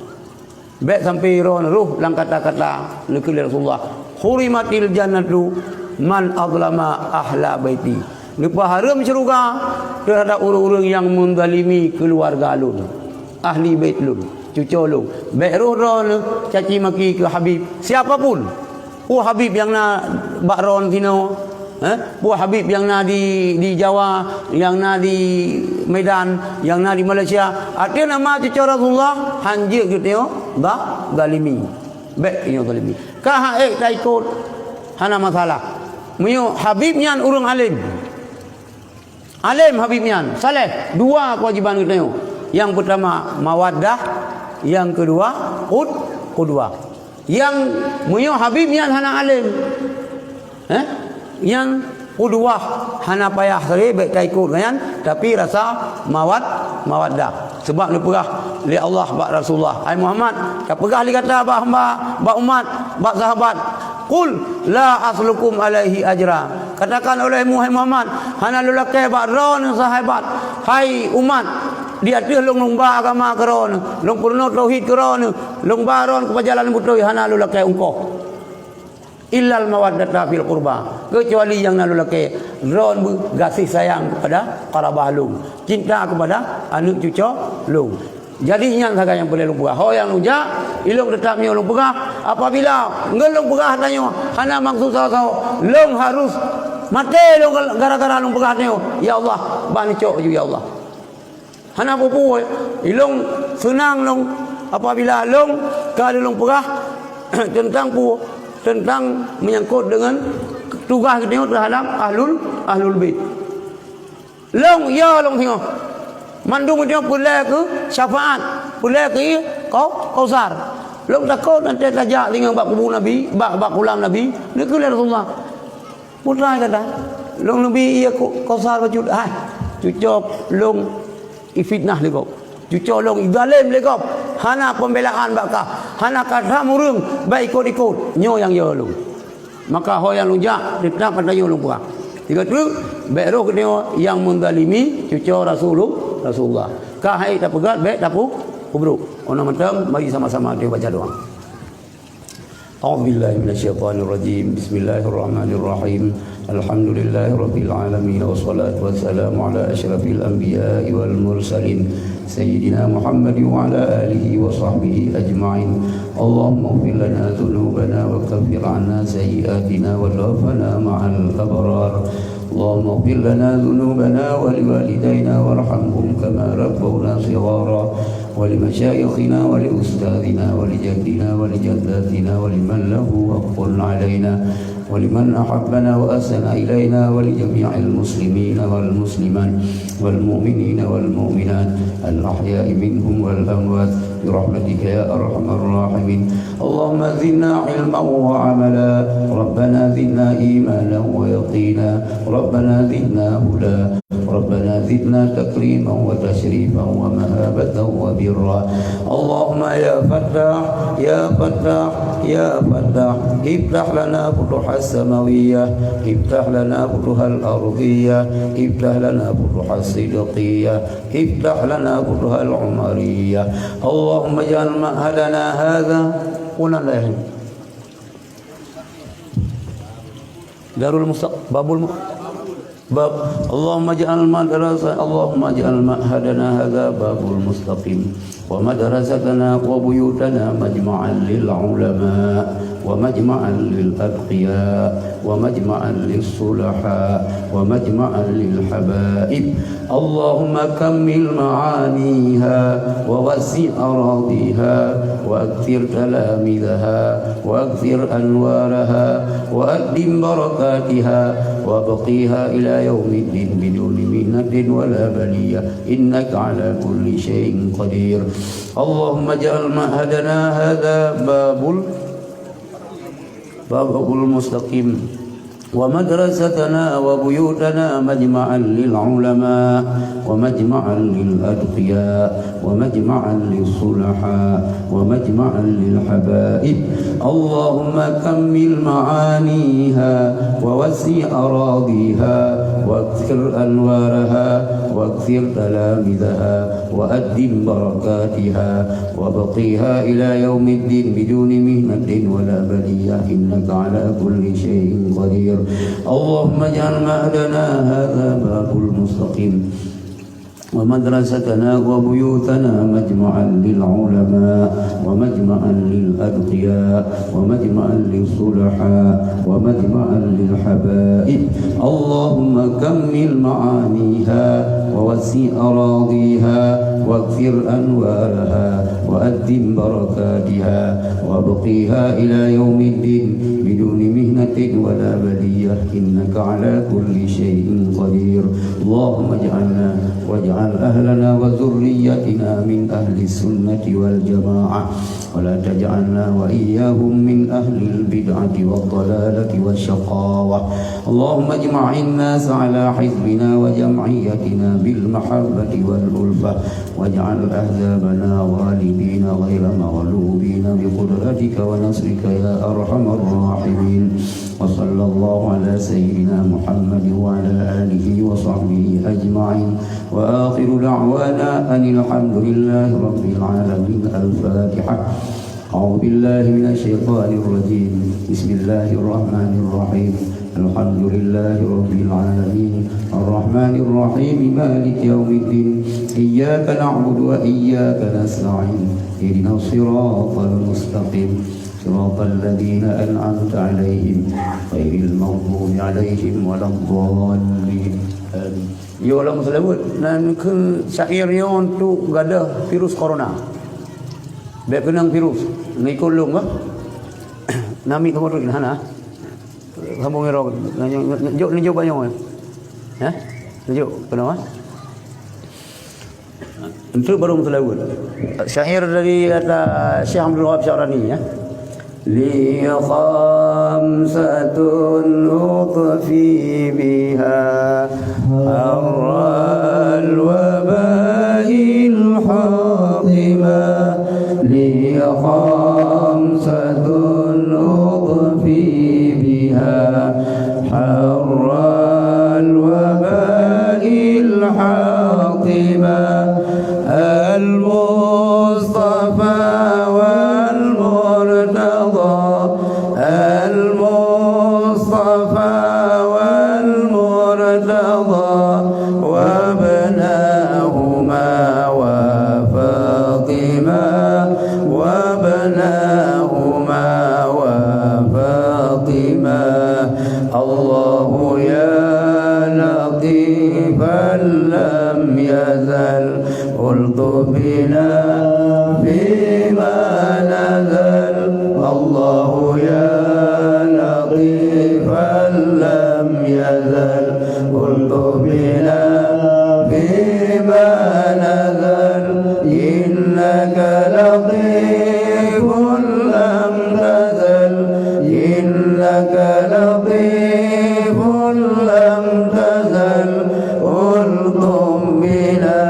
Bék sampoe droen rhoh lam kata-kata neukheun lé Rasulullah, "Hurimatil jannatu man azlama ahla baiti." Neupeuhareuem syeuruga teuhadab ureuëng-ureuëng nyang meuzalimi keuluwarga lôn, ahli bait lôn, cucoe lôn. Bék rhoh droeneuh caci maki keu Habib, siapa pun. Peue Habib nyang na bak droen sinoe, eh? Peue Habib nyang na di, di Jawa, nyang na di Medan, nyang na di Malaysia. Ateueh nama cucoe Rasulullah, hanjeuet geutanyoe ba-, zalimi. Bék tanyoe zalimi. Ka han ék taikot, hana masalah. Meunyoe Habib nyan ureuëng além, além Habib nyan, saleh, dua keuwajiban geutanyoe. Nyang peurtama mawaddah, nyang keudua qud-, qudwah. Nyang meunyoe Habib nyan hana além, eh, nyan qudwah, hana payah sabe bék taikot ngon nyan, tapi rasa mawad-, mawaddah. Sebab neupeugah lé Allah bak Rasulullah, "Hai Muhammad, tapeugah lé gata bak hamba, bak umat, bak sahabat, qul la as'alukum alaihi ajra." Katakan olehmu, hai Muhammad, "Hana lôn lakée bak droeneuh sahabat, hai umat, di ateueh lôn, lôn ba agama keu droeneuh, lôn peurunoe tauhid keu droeneuh, lôn ba droeneuh keu jalan beutôi, hana lôn lakée ungkoh." Illal mawaddata fil qurba, keucuali nyang na lôn lakée, droe beugaséh sayang keupada qarabah lôn, cinta keupada aneuëk cucoe lôn. Jadi nyan sagai nyang peureulée lôn peugah. Ho nyang lôn jak, ilôn teutap nyoe lôn peugah. Apabila ngon lôn peugah tanyoe hana maksud saho-saho, lôn harus maté lôn gara-gara lôn peugah tanyoe, "Ya Allah, bah neucok ju, ya Allah." Hana peue-peue, ilôn seunang lôn apabila lôn ka lôn peugah teuntang peue, teuntang meunyangkot deungon tugaih geutanyoe teuhadap ahlul, ahlul bait. Lôn, ya lôn singoh. Mandum geutanyoe peureulée keu syafaat, peureulée keu ié kau, kausar. Lôn takot nanti tajak singoh bak kubu Nabi, bak, bak kulam Nabi, neukheun lé Rasulullah. Putra kata, lôn neubi ié ku-, kausar bacut. Hai, cucoe lôn ifitnah lé gob. Cucoe lôn izalem lé gob. Hana pembelaan bak kah. Hana kata mureueng bak ikot-ikot. Nyoe nyang yo lôn. Maka ho nyang lôn jak, teutap kata nyoe lôn peugah. Tiga tu, bék roh geutanyoe nyang menzalimi cucoe Rasulul-, Rasulullah. Ka hai tapeugah, bék tapu-, peubrok. Ona mantong, mari sama-sama kita baca doa. A'udzubillahi minasyaitonirrajim. Bismillahirrahmanirrahim. Alhamdulillahirabbil alamin, wassalatu wassalamu ala asyrafil anbiya'i wal mursalin, sayyidina Muhammad wa ala alihi wa sahbihi ajma'in. Allahumma ighfir lana dzunubana wa kaffir 'anna sayyi'atina wa tawaffana ma'al abrar. Allahumma ighfir lana dzunubana wa liwalidaina warhamhum kama rabbawna shighara. ولمشايخنا ولأستاذنا ولجدنا ولجداتنا ولمن له حق علينا ولمن أحبنا وأحسن إلينا ولجميع المسلمين والمسلمات والمؤمنين والمؤمنات الأحياء منهم والأموات برحمتك يا أرحم الراحمين. اللهم زدنا علما وعملا. ربنا زدنا إيمانا ويقينا. ربنا زدنا هدى. ربنا زدنا تكريما وتشريفا ومهابة وبرا. اللهم يا فتاح، يا فتاح، يا فتاح، افتح لنا فتوح السماوية، افتح لنا فتوح الأرضية، افتح لنا فتوح الصدقية، افتح لنا فتوح العمرية. اللهم اجعل معهدنا هذا، Darul Mustaq-, Babul Mu-, Bab, Allahumma ij'al madrasa-, Allahumma ij'al ma'hadana hadza Babul Mustaqim, wa madrasatana wa buyutana majma'an lil ulama, wa majma'an lil atqiya, wa majma'an lis sulaha, wa majma'an lil habaib. اللهم كمل معانيها ووسع أراضيها وأكثر تلاميذها وأكثر أنوارها وأدم بركاتها وأبقها إلى يوم الدين بدون محنة ولا بلية إنك على كل شيء قدير. اللهم اجعل معهدنا هذا باب ال-، باب المستقيم. ومدرستنا وبيوتنا مجمعا للعلماء ومجمعا للأتقياء ومجمعا للصلحاء ومجمعا للحبائب. اللهم كمل معانيها ووسع أراضيها وأكثر أنوارها وأكثر تلامذها وأدم بركاتها وأبقها إلى يوم الدين بدون محنة ولا بلية إنك على كل شيء قدير. اللهم اجعل معهدنا هذا باب المستقيم ومدرستنا وبيوتنا مجمعا للعلماء ومجمعا للأتقياء ومجمعا للصلحاء ومجمعا للحبائب. اللهم كمل معانيها ووسع أراضيها وأكثر أنوارها وأدم بركاتها وأبقها إلى يوم الدين بدون محنة ولا بلية إنك على كل شيء قدير. اللهم اجعلنا واجعل أهلنا وذريتنا من أهل السنة والجماعة ولا تجعلنا وإياهم من أهل البدعة والضلالة والشقاوة. اللهم اجمع الناس على حزبنا وجمعيتنا بالمحبة والألفة، واجعل أحزابنا غالبين غير مغلوبين بقدرتك ونصرك يا أرحم الراحمين. وصلى الله على سيدنا محمد وعلى آله وصحبه أجمعين. وآخر دعوانا أن الحمد لله رب العالمين. الفاتحة. أعوذ بالله من الشيطان الرجيم. بسم الله الرحمن الرحيم. الحمد لله رب العالمين. الرحمن الرحيم. مالك يوم الدين. إياك نعبد وإياك نستعين. اهدنا الصراط المستقيم. صراط الذين أنعمت عليهم غير المغضوب عليهم ولا الضالين. آمين. Yo, lam seulaweuet, nan keu syair nyoe untuk gadoh virus corona. Bék keunong virus. Ngon ikot lôn bah. Nami kamoe tu hana. Sambung ngiroe. Nunjuk, nunjuk banyoe. Ya? Nunjuk keunoe. Untuk baru meuseulaweuet. Syair dari kata Syekh Abdul Wahab Sya'rani, ya. لي خمسة أطفي بها حر الوباء الحاطمة. لي خمسة أطفي بها حر الوباء الحاطمة. المصطفى والمرتضى، المصطفى والمرتضى، وابناهما وفاطمة، وابناهما وفاطمة. الله يا لطيفا لم يزل، الطف بنا فيما نزل. الله يا لطيفا لم يزل، الطف بنا فيما نزل. إنك لطيف لم تزل، إنك لطيف لم تزل، الطف بنا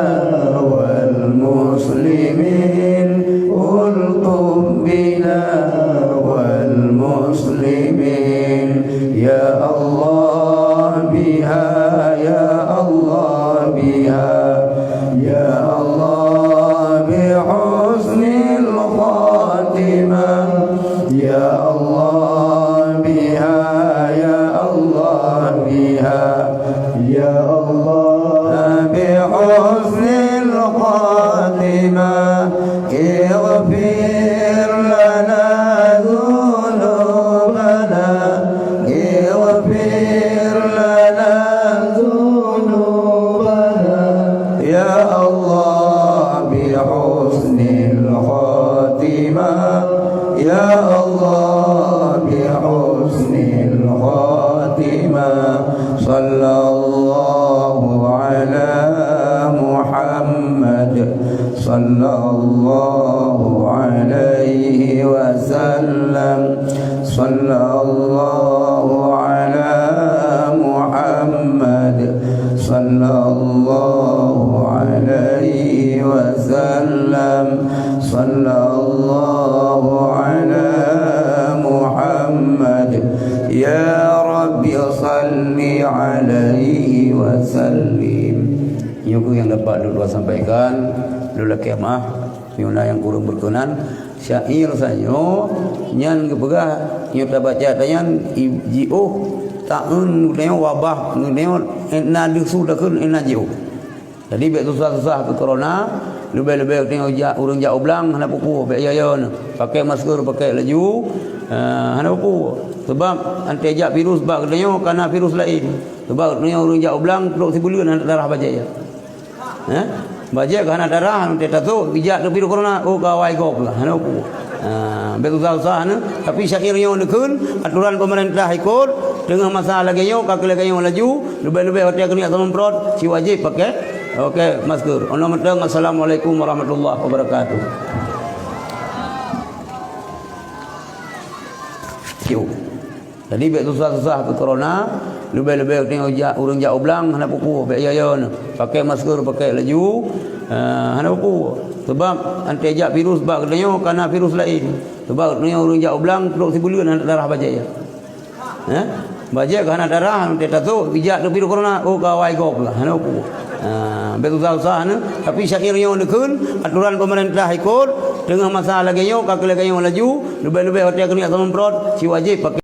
والمسلمين، الطف بنا والمسلمين. يا الله بها، يا الله بها، يا الله بحسن الخاتمة. يا الله بها، يا الله بها، يا الله بحسن الخاتمة. اغفر لنا ذنوبنا، اغفر لنا ذنوبنا. يا الله بحسن الخاتمة، يا الله بحسن الخاتمة. صلى الله على محمد، صلى الله عليه وسلم. صلى الله على محمد، صلى الله عليه وسلم. صلى الله على محمد. يا رب صل عليه وسلم. Nyoe keuh nyang dapat lôn sampaikan. Lôn lakèe meu'ah, meunyoe na nyang kureueng beukeunan. Syair sanyoe nyan geupeugah, nyoe tabaca tanyan, i-, jiôh taeun geutanyoe wabah geutanyoe, na leusu takheun na jiôh. Jadi, bèk susah-susah keu corona, leubeh-leubeh geutanyoe jak, ureueng jak u blang, hana peue-peue, bèk yo-yo nyoe. Pakai masker, pakai laju, eh, hana peue-peue. Sabab, anté jak virus bak geutanyoe, ka na virus laén. Sabab geutanyoe ureueng jak u blang, trok sibuleuen hana tarah bajèe. Eh? Bajèe ka hana tarah, anté tasôk, geujak keu virus corona, oh, ka awai gob lah, hana peue-peue. Ha, bèk susah-susah nyoe. Tapi syair nyoe neukheun, aturan pemerintah ikot, teungoh masa lagèe nyoe, ka keu lagèe nyoe laju, leubeh-leubeh watèe keuneuk semprot, si wajéb pakai, pakai masker. Onoe mantong, assalamualaikum warahmatullahi wabarakatuh. Cium. Jadi, bèk susah-susah keu corona, leubeh-leubeh teuh jak, ureueng jak u blang, hana peue-peue, bèk yo-yo nyoe. Pakai masker, pakai laju, eh, hana peue-peue. Sabab, anté jak virus bak geutanyoe, ka na virus laén. Sabab geutanyoe ureueng jak u blang, trok sibuleuen hana tarah bajèe. Eh? Bajèe ka hana tarah, anté tasôk, geujak keu virus corona, oh, ka awai gob lah, hana peue-peue. Ha, bèk susah-susah nyoe. Tapi syair nyoe neukheun, aturan pemerintah ikot, Teungoh masa lagèe nyoe, ka keu lagèe nyoe laju, leubeh-leubeh watèe keuneuk semprot, si wajéb pakai